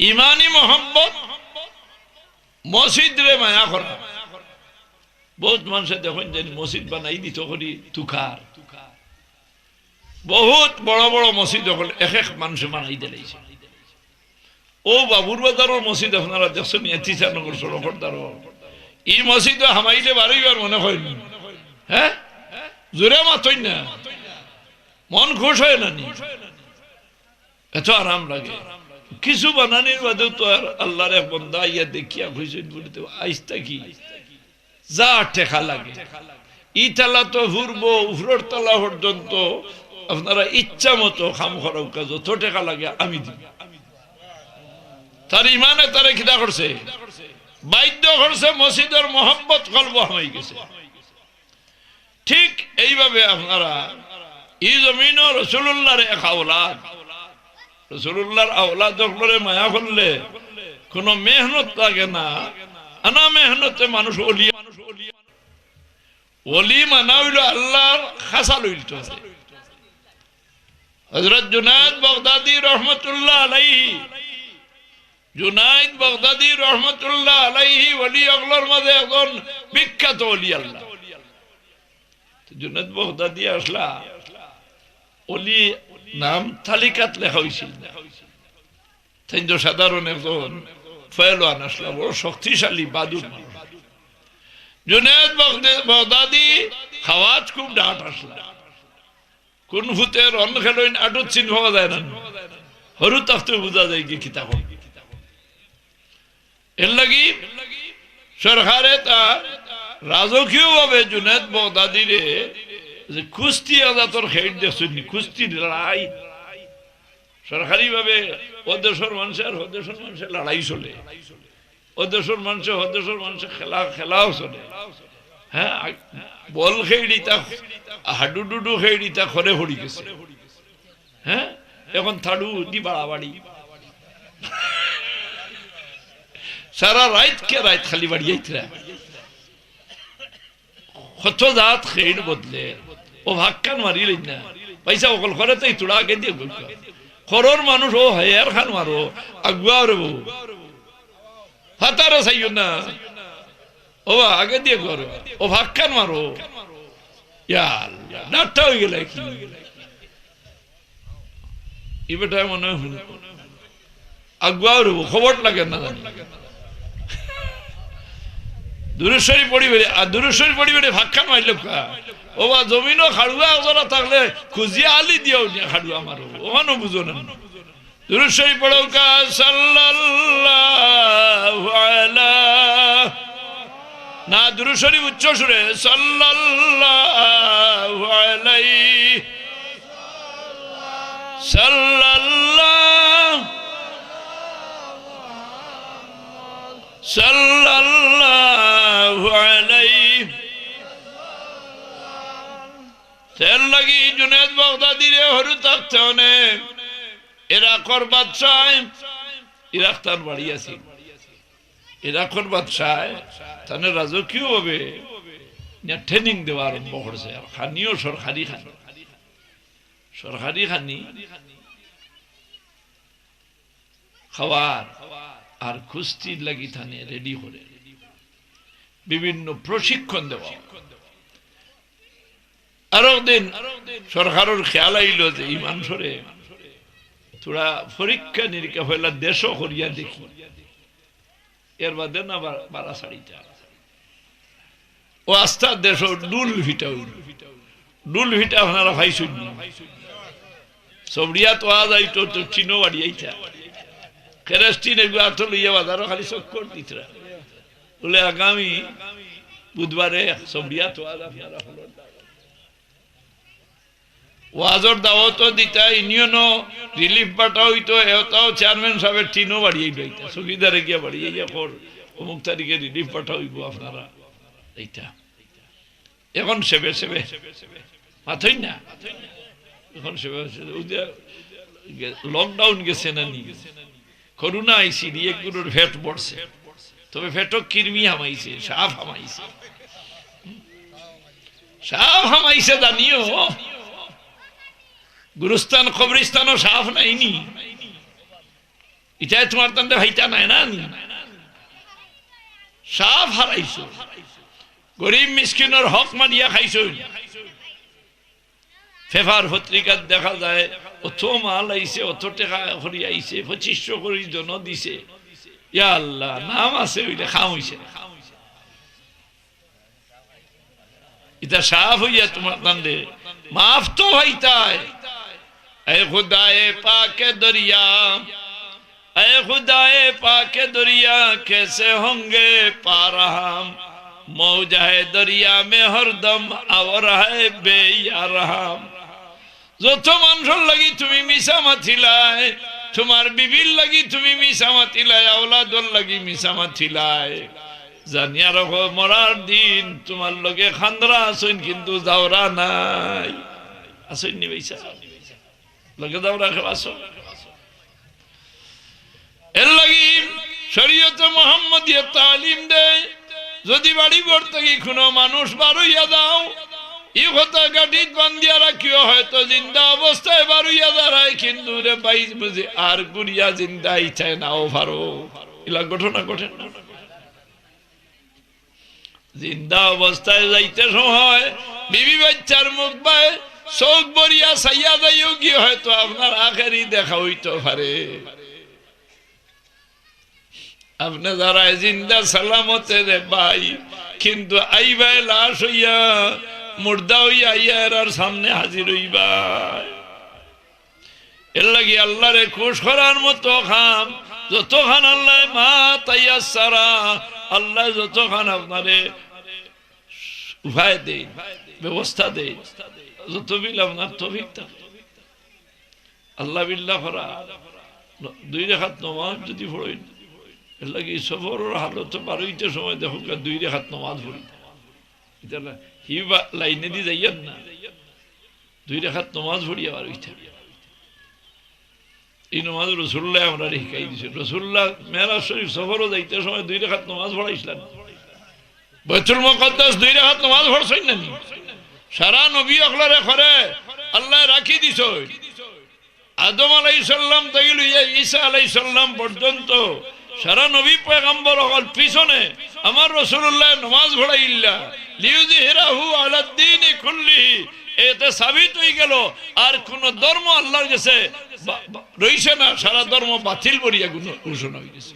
ইমানি মহব্বত, মসজিদরে মায়া করা। বউত মানষে দেখইন যেন মসজিদ বানাই দিত করি তুকার। বউত বড় বড় মসজিদ অকল এক এক মানষে বানাই দিলাইছে। অউ বাবুর বাজারর মসজিদ আপনারা দেখছইন নি, টিচারনগর সড়কর ধারো। ই মসজিদো হামাইলে বারইবার মনে অয় নি? হে? জুরে মাতইন না। মন খুশ অয় না নি? এত আরাম লাগে। কিছু বানানির বাদেও তো আর আল্লাহর এক বন্দা আইয়া দেখিয়া কইছইন বুলে তো আইস্তা কি যা টেকা লাগে। ই তালা তো ফুরবো, উপরর তালা পর্যন্ত আপনারা ইচ্ছা মতো কাম করাউক্কা, যত টেকা লাগে আমি দিমু। তার ইমানে তারে কিতা করছে? বাধ্য করছে, মসজিদর মহব্বত কলবো হামাই গেছে। ঠিক এইভাবে আপনারা ই জমিনো রসুলুল্লাহর এক আওলাদ, রসুলুল্লাহর আওলাদ অকলরে মায়া করলে কোনো মেহনত লাগে না। আনা মেহনতে মানুষ অলি, অলি মানা অইলো আল্লাহর খাসা লইলতে। হযরত জুনায়েদ বাগদাদি রহমতুল্লাহ আলাইহি জুনাইদ বাগদাদি রহমতুল্লাহ আলাইহি ওলি অকলর মাঝে একজন বিখ্যাত ওলি আল্লাহ। তো জুনাইদ বাগদাদি আসলা ওলি নাম তালিকাত লেখা অইছিল না। তাইন তো সাধারণ একজন পহেলওয়ান আসলা, বড় শক্তিশালী বাদুর মানুষ। জুনাইদ বাগদে-, বাগদাদি খাওয়াত খুব ডাট আসলা। কোন ফুতে রন খেলইন আটুত চিন পাওয়া যায় না। হরু থাকতে বুঝা যায় কি কিতা কর। এর লাগি সরকারে তার রাজকীয়ভাবে জুনাইদ বাগদাদিরে যে কুস্তি আজাতর খেইট দেখছইন নি, কুস্তি লড়াই সরকারিভাবে ও দেশর মানুষে আর ও দেশর মানুষে লড়াই চলে। ও দেশর মানুষে, ও দেশর মানুষে খেলা, খেলাও চলে। হ্যাঁ, আ-, বল খেইড়িতা, হাডুডুডু খেইড়িতা খরে পড়ি গেছে। হ্যাঁ, এখন থাড়ু দি বাড়াবাড়ি। সারা রাইত কে রাইত খালি বাড়িয়াইতরা। কত জাত খেইড় বদলে। ও ভাক্কান মারিলেন না। পয়সা অকল করে তো এই তুড়া আগে দিয়ে গইল। খরর মানুষ ও হেয়ার খান মারো, আগুয়া রে বউ। ফাতারে চাইও না। ও বা, আগে দিয়ে করো। ও ভাক্কান মারো। ইয়া আল্লাহ, ডাট্টা অই গেলে কি? ই বেটায় মনে অয় হুন। আগুয়াও রইব, খবর লাগে না জানি। দুরুদ শরীফ পড়িবে রে, আর দুরুদ শরীফ পড়িবে রে, ভাক্কান মারলে কা? ও বা, জমিনও খাড়ুয়া একজরা থাকলে খুজিয়া আলি দিয়াও নিয়া খাড়ুয়া মারো। ওখানেও বুঝো না। দুরুদ শরীফ পড়ো কা, সাল্লাল্লাহু আলা। না, দুরুদ শরীফ উচ্চ সুরে, সাল্লাল্লাহু আলাইহি, সাল্লাল্লাহু, সাল্লাল্লাহু আলাইহি। এর লাগি জুনাইদ বাগদাদিরে হরু থাকতে অনে। ইরাকর বাদশায়, ইরাক তার বাড়ি আছিল। ইরাকর বাদশায় তানে রাজকীয়ভাবে নিয়া training দেওয়া আরম্ভ করছে। আর খানিও সরকারি খানি, সরকারি খানি খাওয়ার আর কুস্তির লাগি তানে ready করে, বিভিন্ন প্রশিক্ষণ দেওয়া। আরো দিন সরকারর খেয়াল আইল যে ই মানষরে থুড়া পরীক্ষা নিরীক্ষা পয়লা দেশো করিয়া দেখি, এর বাদে না বা-, বাড়া ছাড়িতা। ও আস্তা দেশো ডুল ফিটা অইল। ডুল ফিটা আপনারা পাইছইন নি? সবরিয়াত ওয়াজ আইতো তো টিনো বাড়িয়াইতা। কেরাসিন এগু আতো লইয়া বাজারো খালি চক্কর দিতরা। বলে, আগামী বুধবারে সবরিয়াত ওয়াজ আপনারা হলো। ওয়াজর দাওয়াতও দিতা, ইউনিয়নও relief পাঠা অইতো, এটাও চেয়ারম্যান সাহেবের টিনো বাড়িয়াই লইতা। চৌকিদারে গিয়া বাড়িয়াইয়া কর, অমুক তারিখে relief পাঠা অইবো আপনারা। এইটা। এখন সেবে সেবে। মাতইন না। এখন সেবে সেবে। ওই যে lockdown গেছে না নি? করোনা আইছে, দিয়ে গুরুর পেট ভরছে। তবে পেটো কৃমি হামাইছে, সাপ হামাইছে। সাপ হামাইছে জানিও। গুরুস্থান, কবরস্থানও সাপ নাই নি? ইটায় তোমার তান্তে ভাইটা নাই না নি? সাপ হারাইছো। গরিব মিসকিনর হক মারিয়া খাইছো। পেপার পত্রিকাত দেখা যায়, অত মাল আইছে, অত টেকা করি আইছে, পঁচিশশো করি জন দিছে। ইয়া আল্লাহ, নাম আছে, অইলে কাম অইছে না। ইতা সাফ অইয়া তোমার তান্তে মাফ তো পাইতায়। اے خدائے پاک دریا، اے خدائے پاک دریا، کیسے ہوں گے پار ہم؟ موج ہے دریا میں ہر دم اور ہے بے یار ہم۔ যত মানষর লাগি তুমি মিছা মাতিলায়, তোমার বিবির লাগি তুমি মিছা মাতিলায়, আওলাদর লাগি মিছা মাতিলায়, জানিয়া রাখো, মরার দিন তোমার লগে খান্দরা আছইন, কিন্তু যাওরা নাই। আছইন নি ভাইসাব? লগে যাওরা কেউ আছো? এর লাগি শরীয়তে মোহাম্মদীয়ে তালিম দেয়, যদি বাড়ি ঘর থাকি কোনো মানুষ বারইয়া যাও, ই কথা গাঁঠিত বান্ধিয়া রাখিও, হয়তো জিন্দা অবস্থায় বারইয়া দাঁড়ায়, কিন্তু রে ভাই বুঝি আর ঘুরিয়া জিন্দা আইতায় নাও পারো। ইলা ঘটনা ঘটে না? জিন্দা অবস্থায় যাইতে সময় বিবি বাচ্চার মুখ বায় চউখ ভরিয়া চাইয়া যাইওগি, হয়তো আপনার আখেরি দেখা অইতো পারে। আপনে যারায় জিন্দা সালামতে রে ভাই, কিন্তু আইবায় লাশ অইয়া, মুর্দা অইয়া আইয়া এরার সামনে হাজির অইবায়। এরলাগি আল্লারে খুশ করার মতো কাম, যতখান আল্লায় মা তাইয়াসসারা, আল্লায় যতখান আপনারে উপায় দেইন, ব্যবস্থা দেইন, যত বিল আপনার তৌফিক থাকে। আল্লা বিল্লা করা, ন-, দুই রেখাত নমাজ যুদি পড়ইন, এরলাগি সফরর হালতো বারইতে সময় দেখউক্কা দুই রেখাত নমাজ পড়ি। ইতা না, হি বা-, লাইনেদি যাইয়ার না, দুই রেখাত নমাজ পড়িয়া বারইতা। ই নমাজ রসুলুল্লায় আমরারে হিকাই দিছইন। রসুলুল্লায় মেরাজ শরিফ সফরো যাইতে সময় দুই রেখাত নমাজ পড়াইছলা না? বাইতুল মুকাদ্দাস দুই রেখাত নমাজ পড়ছইন না নি? সারা নবী অকলরে করে আল্লায় রাখি দিছইন। আদম আলাইহিস সালাম থাকি লইয়া ঈসা আলাইহিস সালাম পর্যন্ত সারা নবী পয়গম্বর অকল পিছনে আমার রসুলুল্লায় নমাজ পড়াইলা, লিইয়ুযহিরাহু আলাদ্দীনি কুল্লিহি। এতে সাবিত অইগেলো আর কুনু ধর্ম আল্লার গেছে বা-, বা-, রইছে না, সারা ধর্ম বাতিল করিয়া গুন-, ঘোষণা অইগেছে।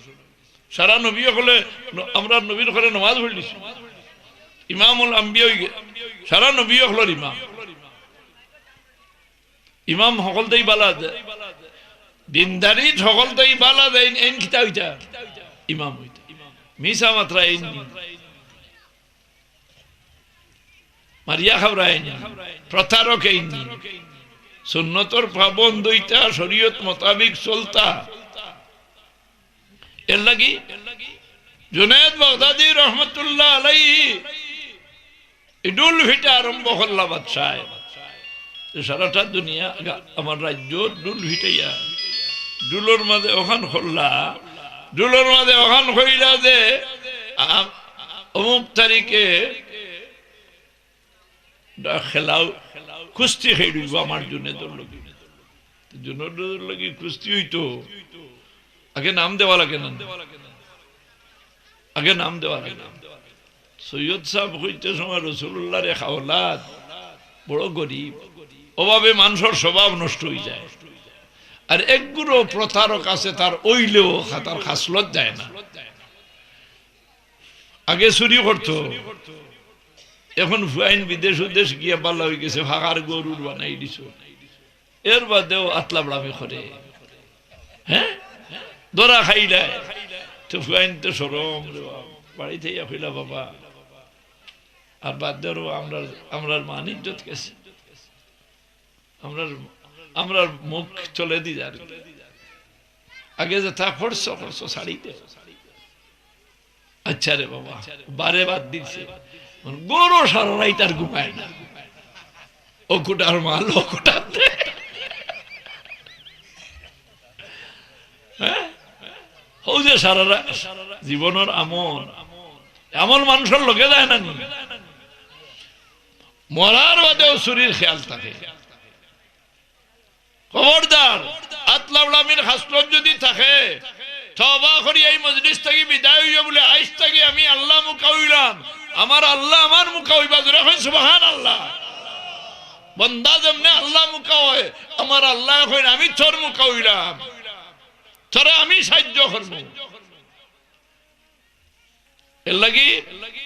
সারা নবী অকলে ন-, আমরার নবীর করে নমাজ পড়লিছইন, ইমামুল আম্বিয়া অইগে-, সারা নবী অকলর ইমাম। ইমাম হকলতেই বালা দে-, দিনদারিত হকলতেই বালা দেইন, এইন কিতা অইতা? ইমাম অইতা। মিছা মাতরা এইন নি। মারিয়া খাওরা এইন নি। প্রতারক এইন নি। সুন্নতর পাবন্দ অইতা, শরীয়ত মোতাবিক চলতা। এরলাগি জুনায়েদ বাগদাদি রহমতুল্লাহ আলাইহি ই ঢুল ফিটা আরম্ভ করলা বাদশায়। তো সারাটা দুনিয়া গা-, আমার রাজ্য ঢুল ফিটাইয়া, ঢুলর মাঝে অখান করলা, ঢুলর মাঝে অখান কইলা যে, আ-, অমুক তারিখে দা-, খেলাও, কুস্তি খেলিব আমার জুনেদর লগে। তো জুনেদর লগে কুস্তি অইতো, আগে নাম দেওয়া লাগে না? আগে নাম দেওয়া লাগে। সৈয়দ সাব অইতে সময় রসুলুল্লাহর এক আওলাদ, বড় গরিব, অভাবে মানষর স্বভাব নষ্ট অইযায়। আর একগুলো প্রতারক আছে, তার অইলেও খা-, তার খাসলত যায় না। আগে চুরি করতো, এখন ফুয়াইন বিদেশ উদেশ গিয়া বালা অইগেছে, ফাঁকার গরুর বানাই দিছো। এর বাদেও আতলাবড়ামি করে, হ্যাঁ, ধরা খাইলায়। তো ফুয়াইন তো শরম রে বাবা, বাড়িত আইয়া কইলা, "বাবা, আর বাদ দেও রে, আমরার, আমরার মান ইজ্জত গেছে, আমরার, আমরার মুখ চলে দি যার, আগে যেতা করছো, করছো, ছাড়ি দেও।" আচ্ছা রে বাবা, বারে বাদ দিছে। গরু সারা রাইত আর ঘুমায় না। ও কুটার মাল, ও কুটার দে। হ্যাঁ? অউ যে সারা রা-, জীবনর আমল, আমল মানষর লগে যায় না নি? মরার বাদেও চুরির খেয়াল থাকে। খবরদার, আতলাবড়ামির খাসলত যুদি থাকে, তওবা করি এই মজলিস থাকি বিদায় অইও বুলে, "আইজ থাকি আমি আল্লাহ মুখা অইলাম, আমার আল্লাহ আমার মুখা অইবা।" জোরে কইন, "সুবহানাল্লাহ।" বন্দা যেমনে আল্লাহ মুখা অয়, আমার আল্লায় কইন, "আমি তোর মুখা অইলাম, তোরে আমি সাইয্য করমু।" এরলাগি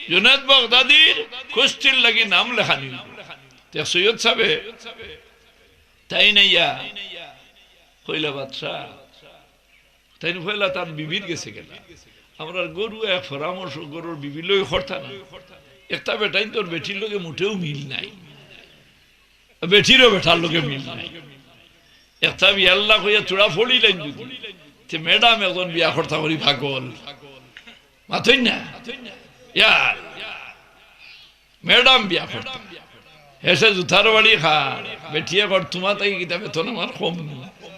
জুনায়েদ বাগদাদির কুস্তির লাগি নাম লেখানি। তে সৈয়দ সাবে তাইন আইয়া কইলা, "বাদশা।" তাইন কইলা, "তান বিবির গেছে গেলা।" আমরার গরু এক পরামর্শ, গরুর বিবির লগে করতা না। একটা বেটাইন্তর বেটির লগে মুটেও মিল নাই। বেটিরও বেটার লগে মিল নাই। একটা বিয়াল্লা কইয়া চূড়া ফড়িলাইন যুদি, তে ম্যাডাম একজন বিয়া করতা করি পাগল। মাতইন না? ইয়া, ম্যাডাম বিয়া করতা। হেষে জুতার বাড়ি খার, বেটিয়ে কর, "তুমা থাকি কিতা বেতন আমার কম নি?"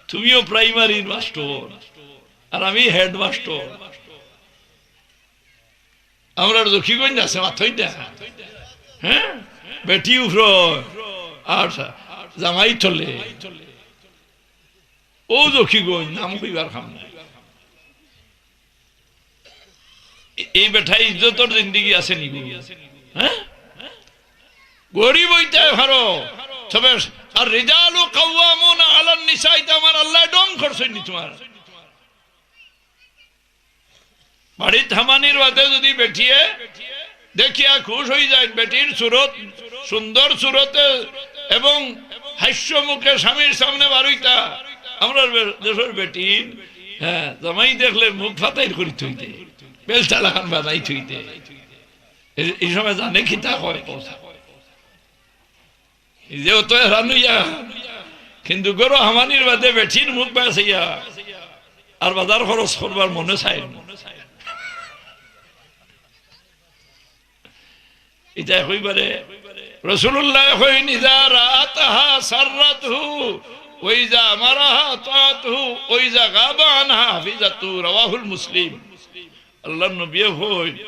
তুমিও প্রাইমারির মাস্টর, আর আমি হেডমাস্টর। আমরার জকিগঞ্জ আছে, মাতইন না? হ্যাঁ, বেটি উপরে আর জামাই তলে। ও জকিগঞ্জ নাম কইবার কাম নাই। এ-, এই বেটা ইজ্জতর জিন্দেগি আছে নি গো? হ্যাঁ, গরিব অইতে পারো, তবে আর রিজালু কাওয়ামুনা আলান নিসা, ইটা আমার আল্লায় ঢং করছইন নি তুমার? বাড়িত হামানির বাদে যুদি বেটিয়ে দেখিয়া খুশ অই যাইন, বেটির সুরত, সুন্দর সুরতে এবং হাস্য মুখে স্বামীর সামনে বারইতা, আমরার বে-, দেশর বেটিন, হ্যাঁ, জামাই দেখলে মুখ ফাতাইর করি থইতে, বেলচা লাখান বানাই থইতে। এই, এই সময় জানে কিতা কয়, কও চাই। নিজে অত হেরান অইয়া, কিন্তু ঘরো হামানির বাদে বেটির মুখ বায় চাইয়া আর বাজার খরচ করবার মনে চায় না। ইটা কইবারে রাসূলুল্লায় কইন, "ইজা রাআতহা সাররাতহু, ওয়া ইজা আমারাহা আতাআতহু, ওয়া ইজা গাবা আনহা হাফিজাতহু।" রাওয়াহুল মুসলিম। আল্লার নবীয়ে কইন,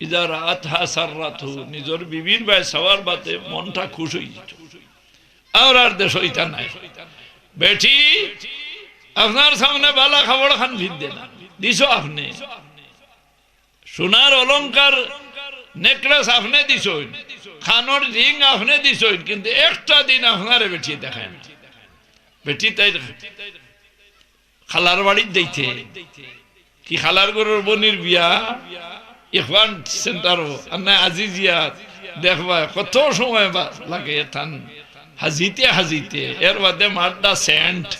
"ইজা রাআতহা সাররাতহু", নিজর বিবির বায় চাওয়ার বাদে মনটা খুশ অই যিতো। আর আর দেশো ইতা নাই। বেটি আপনার সামনে বালা কাপড় খান ফিন্দে না, দিছো আপনে। সোনার অলংকার, necklace আপনে দিছইন, কানর ring আপনে দিছইন, কিন্তু একটা দিন আপনারে বেটিয়ে দেখায় না। বেটি তাইর খালার বাড়িত যাইতে, কি খালার ঘরর বইনর বিয়া, ইখওয়ান সেন্টারো, আর না আজিজিয়াত, দেখবায় কত সময় বা-, লাগে তান হাজিতে হাজিতে, এর বাদে মারডা scent।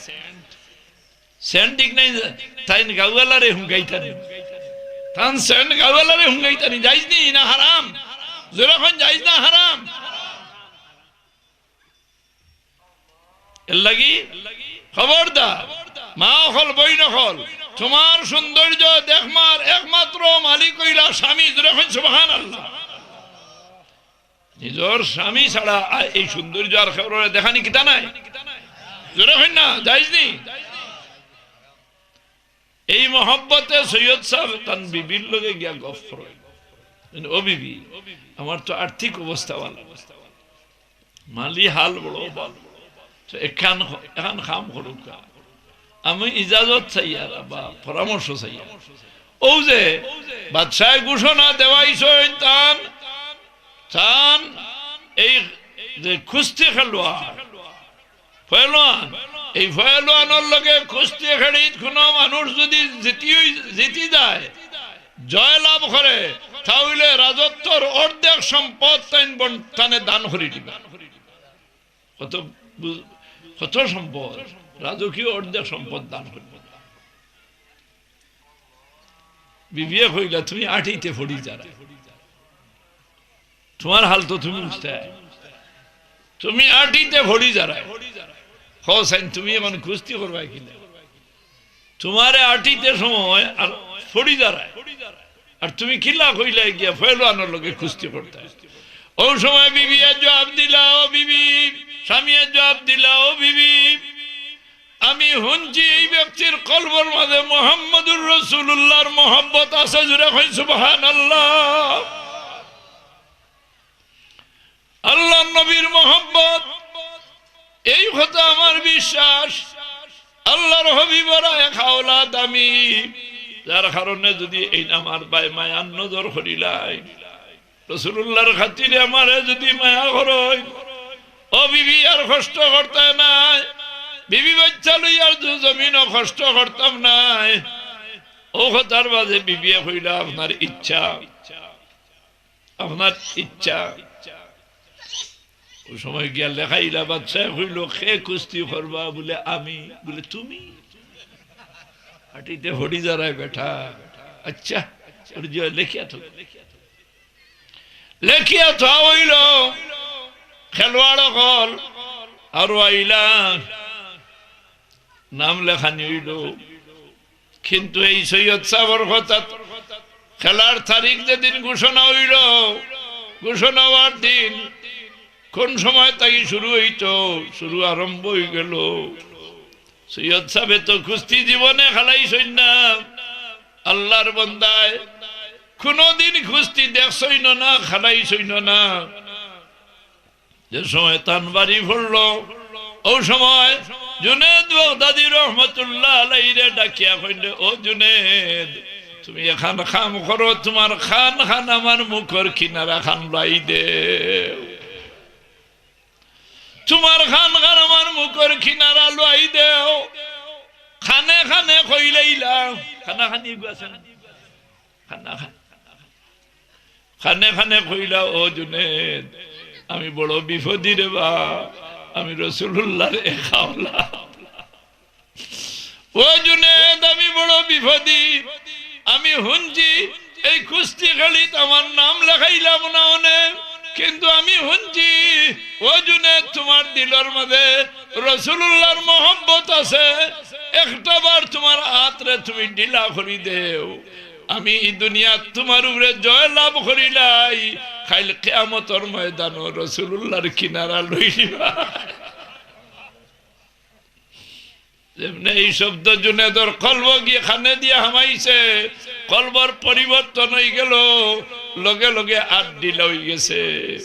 Scent ঠিক নাই, তাইন গাউআলারে হুঙ্গাইতা নি। তান scent গাউআলারে হুঙ্গাইতা নি, জাইজ নি না হারাম? জোরে কইন, জাইজ না হারাম? এর লাগি খবরদার, মা অকল, বইন অকল, তুমার সৌন্দর্য দেখমার একমাত্র মালিক অইলা স্বামী। জোরে কইন সুবহানাল্লাহ। নিজর স্বামী ছাড়া আ-, এই সৌন্দর্য আর কেউরে দেখানি কিতা নাই? জোরে কইন না, জাইজ নি? এই মহব্বতে সৈয়দ সাব তান বিবির লগে গিয়া গফ করইন, "ও বিবি, আমার তো আর্থিক অবস্থা ভালা না, মালি হাল বড় ভালা, তো এখান, এখান কাম করউক্কা, আমি ইজাজত চাইয়ার বা পরামর্শ চাইয়ার।" অউ যে বাদশায় ঘোষণা দেওয়াইছইন তান, তান এই যে কুস্তি খেলোয়াড়, পহেলওয়ান, এই পহেলওয়ানর লগে কুস্তি খেলিত কুনু মানুষ যুদি জিতি অই-, জিতি যায়, জয় লাভ করে, তা অইলে রাজত্বর অর্ধেক সম্পদ তাইন বন-, তানে দান করি দিবা। কত বু-, কত সম্পদ, রাজকীয় অর্ধেক সম্পদ দান করি দিবা। বিবিয়ে কইলা, "তুমি আটিতে পড়ি যারায়, তুমার হাল তো তুমি বুঝতায়, তুমি আটিতে পড়ি যারায়।" কও চাইন, তুমি অখন কুস্তি করবায় কিলা? তুমারে আটিতে সময় আর পড়ি যারায়, আর তুমি কিলা কইলায় গিয়া পহেলওয়ানর লগে কুস্তি করতায়? অউ সময় বিবিয়ে জুয়াব দিলা, "ও বিবি", স্বামীয়ে জুয়াব দিলা, "ও বিবি, আমি হুনছি এই ব্যক্তির কলবর মাঝে মুহাম্মদুর রাসূলুল্লাহর মহব্বত আছে।" জোরে কইন সুবহানাল্লাহ। আল্লাহর নবীর মহব্বত, এই কথা আমার বিশ্বাস। আল্লাহর হাবিবর এক আওলাদ আমি, যার কারণে যুদি এইন আমার বায় মায়ার নজর করিলাইন, রাসূলুল্লাহর খাতিরে আমারে যুদি মায়া করইন, ও বিবি, আর কষ্ট করতায় নায়। বিবি বাইচ্চা লইয়া আর জু-, জমিনো কষ্ট করতাম নায়। অউ কথার মাঝে বিবিয়ে কইলা, "আপনার ইচ্ছা, আপনার ইচ্ছা।" অউ সময় গিয়া লেখাইলা, বাদশায় কইলো, "কে কুস্তি করবা?" বুলে, "আমি।" বুলে, "তুমি?" আটিতে পড়ি যারায় বেটা। আচ্ছা, ওরে যে লেখিয়া থো। লেখিয়া থোয়া অইলো, খেলোয়াড় অকল আরো আইলা, নাম লেখানি অইলো। কিন্তু এই সৈয়দ সাবর কথা, খেলার তারিখ যেদিন ঘোষণা অইলো, ঘোষণা অওয়ার দিন কুন সময় থাকি শুরু অইতো, শুরু আরম্ভ অইগেলো। সৈয়দ সাবে তো কুস্তি জীবনে খেলাইছইন না। আল্লাহর বন্দায় কুনুদিন কুস্তি দেখছইন না, খেলাইছইন না। যে সময় তান বাড়ি পড়লো, অউ সময় জুনেদ বাগদাদি রহমতুল্লাহ আলাইহিরে ডাকিয়া কইলে, "ও জুনেদ, তুমি এখান কাম করো, তুমার খান খান আমার মুখর কিনারা খান লই দেও।" তুমার খান খান আমার মুখর কিনারা লই দেও। খানে খানে কইলাইলা। খানা খানি এগু আছে না? খানা খান। খানে খানে কইলা, "ও জুনেদ, আমি বড় বিপদি রে বা, আমি রসুলুল্লাহর একা আওলাদ।" ও জুনেদ, আমি বড় বিপদি। আমি হুনছি এই কুস্তি খেলিত আমার নাম লেখাইলাম না অনে, কিন্তু আমি হুনছি, ও জুনেদ, তুমার দিলর মাঝে রসুলুল্লাহর মহব্বত আছে, একটা বার তুমার আতরে তুমি ঢিলা করি দেও। আমি ই দুনিয়াত তুমার উপরে জয় লাভ করিলাই, কাইল কিয়ামতর ময়দানো রসুলুল্লাহর কিনারা লইবা। যেমনে ই শব্দ জুনেদর কলব গিয়া খানে দিয়া হামাইছে, কলবর পরিবর্তন অইগেলো, লগে লগে আত ঢিলা অইগেছে।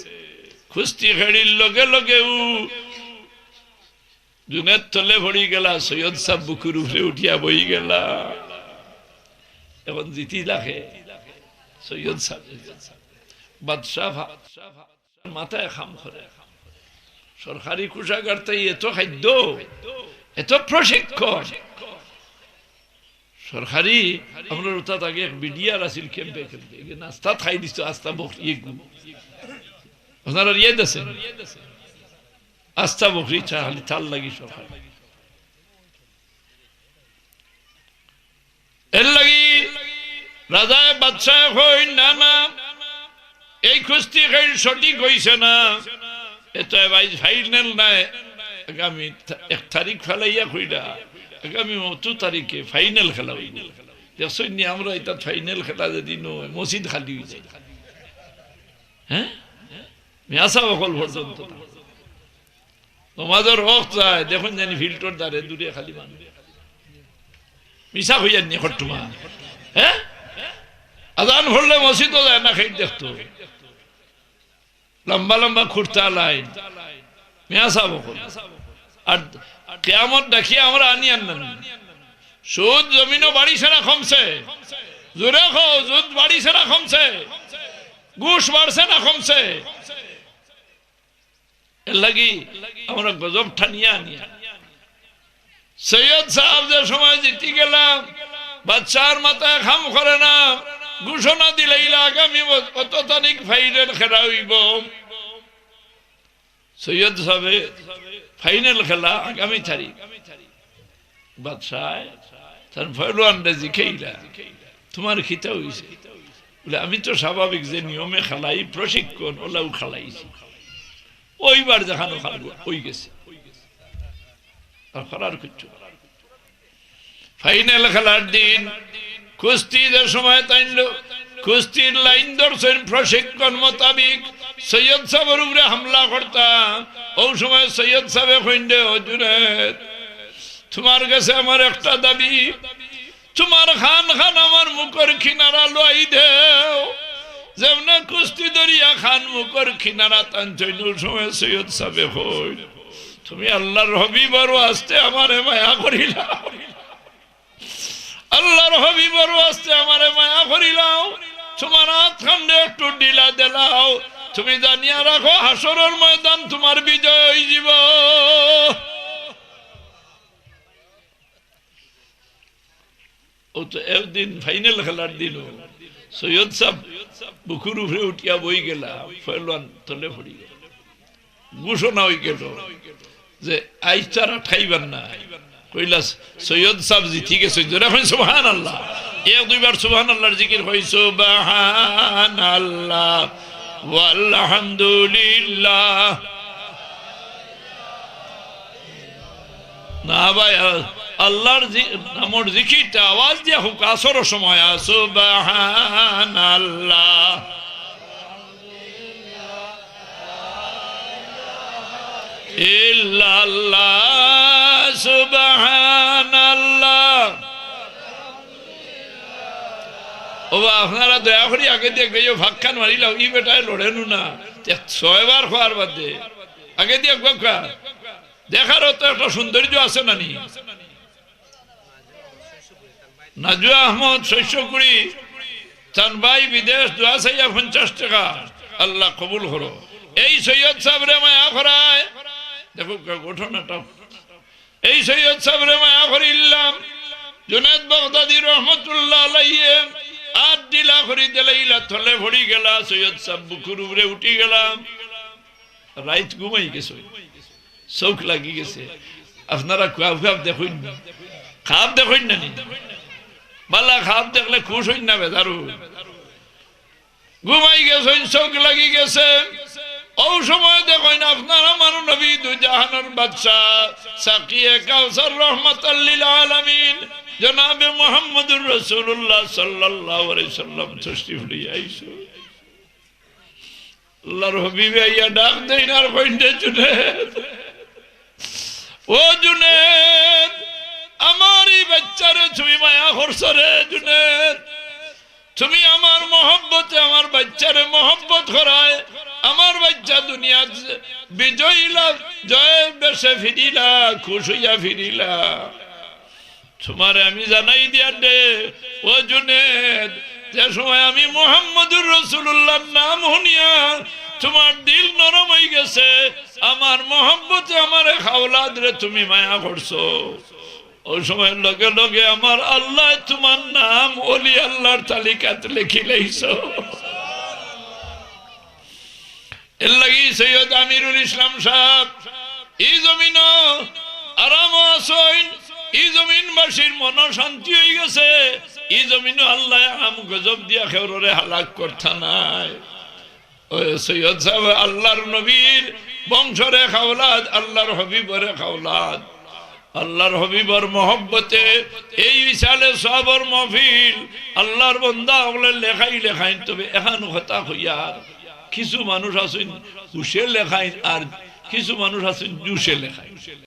কুস্তি খেলির লগে লগেউ জুনেদ তলে পড়িগেলা, সৈয়দ সাব বুকুর উপরে উঠিয়া বইগেলা। অখন জিতি লাগে সৈয়দ সাব, বাদশাহ ভা-, মাথায় কাম করে। সরকারি কোষাগার থাকি এত খাদ্য, এত প্রশিক্ষণ। সরকারি, আমরার অতাত আগে এক বিডিআর আছিল ক্যাম্পে ক্যাম্পে, এগু নাস্তা খাই দিত আস্তা বকরি এগু। আপনারার ইয়াদ আছে? আস্তা বকরি চা খালি তার লাগি সরকার। এর লাগি রাজায় বাদশায় কইন, "না, না, এই কুস্তি খেল সঠিক অইছে না। এ তো ভাই ফাইনাল নায়, আগামী তা-, এক তারিখ ফালাইয়া কইরা, আগামী অত তারিখে ফাইনাল খেলা অইবো।" দেখছইন নি, আমরা ইতা ফাইনাল খেলা যেদিন অয়, মসজিদ খালি অই যায়। হ্যাঁ, মিয়া সাব অকল পর্যন্ত না। নমাজর ওয়াক্ত যায়, দেখইন জানি ফিল্ডর ধারে দূরে খালি মানুষ। মিছা কইয়ার নি খট্টুমা? হ্যাঁ? আজান পড়লে মসজিদও যায় না, খেইট দেখতো। লম্বা লম্বা খুঁড়তা লাইন। মিয়া সাব অকল। আর কিয়ামত ডাকিয়া আমরা আনিয়ার না নি? সুদ জমিনো বাড়ছে না কমছে? জোরে কও, সুদ বাড়ছে না কমছে? ঘুষ বাড়ছে না কমছে? এর লাগি আমরা গজব টানিয়া আনিয়া। সৈয়দ সাব যে সময় জিতি গেলা, বাদশার মাথায় কাম করে না, ঘোষণা দিলাইলা আগামী ব-, অত তারিখ ফাইনাল খেলা অইবো। সৈয়দ সাবে ফাইনাল খেলা আগামী তারিখ। বাদশায় তান ফয়লোয়ানরে জিকাইলা, "তুমার কিতা অইছে?" বলে, "আমি তো স্বাভাবিক যে নিয়মে খেলাই, প্রশিক্ষণ, অলাউ খেলাইছি।" অইবার যেখানো খান অই গেছে। আর খেলার কিচ্ছু। ফাইনাল খেলার দিন কুস্তি যে সময় তাইন লো-, কুস্তির লাইন ধরছইন প্রশিক্ষণ মোতাবিক সৈয়দ সাবর উপরে হামলা করতা, অউ সময় সৈয়দ সাবে কইন দে, "ও জুনেদ, তুমার গেছে আমার একটা দাবি, তুমার খান খান আমার মুখর কিনারা লই দেও।" যেমনে কুস্তি ধরিয়া খান মুখর কিনারা টানছইন, অউ সময় সৈয়দ সাবে কইন, "তুমি আল্লাহর হাবিবর ওয়াস্তে আমারে মায়া করিলাও, আল্লাহর হাবিবর ওয়াস্তে আমারে মায়া করিলাও, তুমার আত খানরে একটু ঢিলা দিলাও, তুমি জানিয়া রাখো হাশরর ময়দান তুমার বিজয় অইযিবো।" অউ তো একদিন ফাইনাল খেলার দিনও সৈয়দ সাব বুকুর উপরে উঠিয়া বই গেলা, ফয়লোয়ান তলে পড়ি গেলা। ঘোষণা অই গেল যে আইজ তারা ঠাইবার না। কইলা, "সৈয়দ সাব জিতি গেছে।" জোরে কইন সুবহানাল্লাহ। এক দুইবার সুবহানাল্লাহর জিকির কই, "সুবহানাল্লাহ ওয়ালহামদুলিল্লাহ।" না ভাই, আ-, আল্লাহর জি-, নামর জিকিরটা আওয়াজ দিয়া হোক, আসর সময়, সুবহানাল্লাহ, ইল্লাল্লাহ, সুবহানাল্লাহ। আপনারা দয়া করি আগে দিয়া গিয়া ফাঁকখান মারিলাও, ই বেটায় লড়ে নু না। তে ছয়বার কওয়ার বাদে আগে দিয়া গিয়া দেখারও তো একটা সৌন্দর্য আছে না নি? নাজুয়া আহমদ ছয়শো কুড়ি, তান ভাই বিদেশ, দোয়া চাইয়া পঞ্চাশ টেকা। আল্লাহ কবুল করো। এই সৈয়দ সাবরে মায়া করায়, দেখো ঘটনাটা, এই সৈয়দ সাবরে মায়া করিলাম। জুনেদ বাগদাদি রহমতুল্লাহ আলাইহি আত ঢিলা করি দিলাইলা, তলে পড়ি গেলা, সৈয়দ সাব বুকুর উপরে উঠি গেলাম। রাইত ঘুমাই গেছে, চউখ লাগি গেছে। আপনারা খাব খাব দেখইন না, খাব দেখইন না নি? বালা খাব দেখলে খুশ অইন না বেজার অইন? ঘুমাই গেছইন, চউখ লাগি গেছে। অউ সময় দেখইন আপনার আমার নবী দু জাহানর বাদশা সাকিয়ে কাউসার রহমাতাল লিল আলামিন জনাবে মুহাম্মদুর রাসূলুল্লাহ সাল্লাল্লাহু আলাইহি সাল্লাম তশরিফ লইয়া আইছইন। আল্লাহর হাবিবে আইয়া ডাক দেইন আর কইন, "রে জুনেদ, ও জুনেদ, আমার ই বাচ্চারে তুমি মায়া করছো রে জুনেদ, তুমি আমার মহব্বতে আমার বাচ্চারে মহব্বত করায়, আমার বাচ্চা দুনিয়াত বিজয়ী লাভ, জয় বেশে ফিরিলা, খুশ অইয়া ফিরিলা।" তোমারে আমি জানাই দিয়ার দে, ও জুনেদ, যে সময় আমি মুহাম্মদুর রাসূলুল্লাহর নাম হুনিয়া তোমার দিল নরম অই গেছে, আমার মহব্বতে আমার এক আওলাদরে তুমি মায়া করছো, অউ সময় লগে লগে আমার আল্লায় তোমার নাম ওলি আল্লাহর তালিকাত লেখিলাইছো। এর লাগি সৈয়দ আমিরুল ইসলাম সাব ই জমিনো আরামো আছইন, ই জমিনবাসীর মনো শান্তি অই গেছে, ই জমিনো আল্লায় আম গজব দিয়া কেউররে হালাক করতা নায়। ওই সৈয়দ সাব আল্লাহর নবীর বংশর এক আওলাদ, আল্লাহর হাবিবর এক আওলাদ। আল্লাহর হাবিবর মহব্বতে এই ইসালে সওয়াবর মাহফিল, আল্লাহর বান্দা অকলে লেখাইন লেখাইন। তবে এখান কথা কইয়ার, কিছু মানুষ আছইন হুশে লেখাইন, আর কিছু মানুষ আছইন জুশে লেখাইন।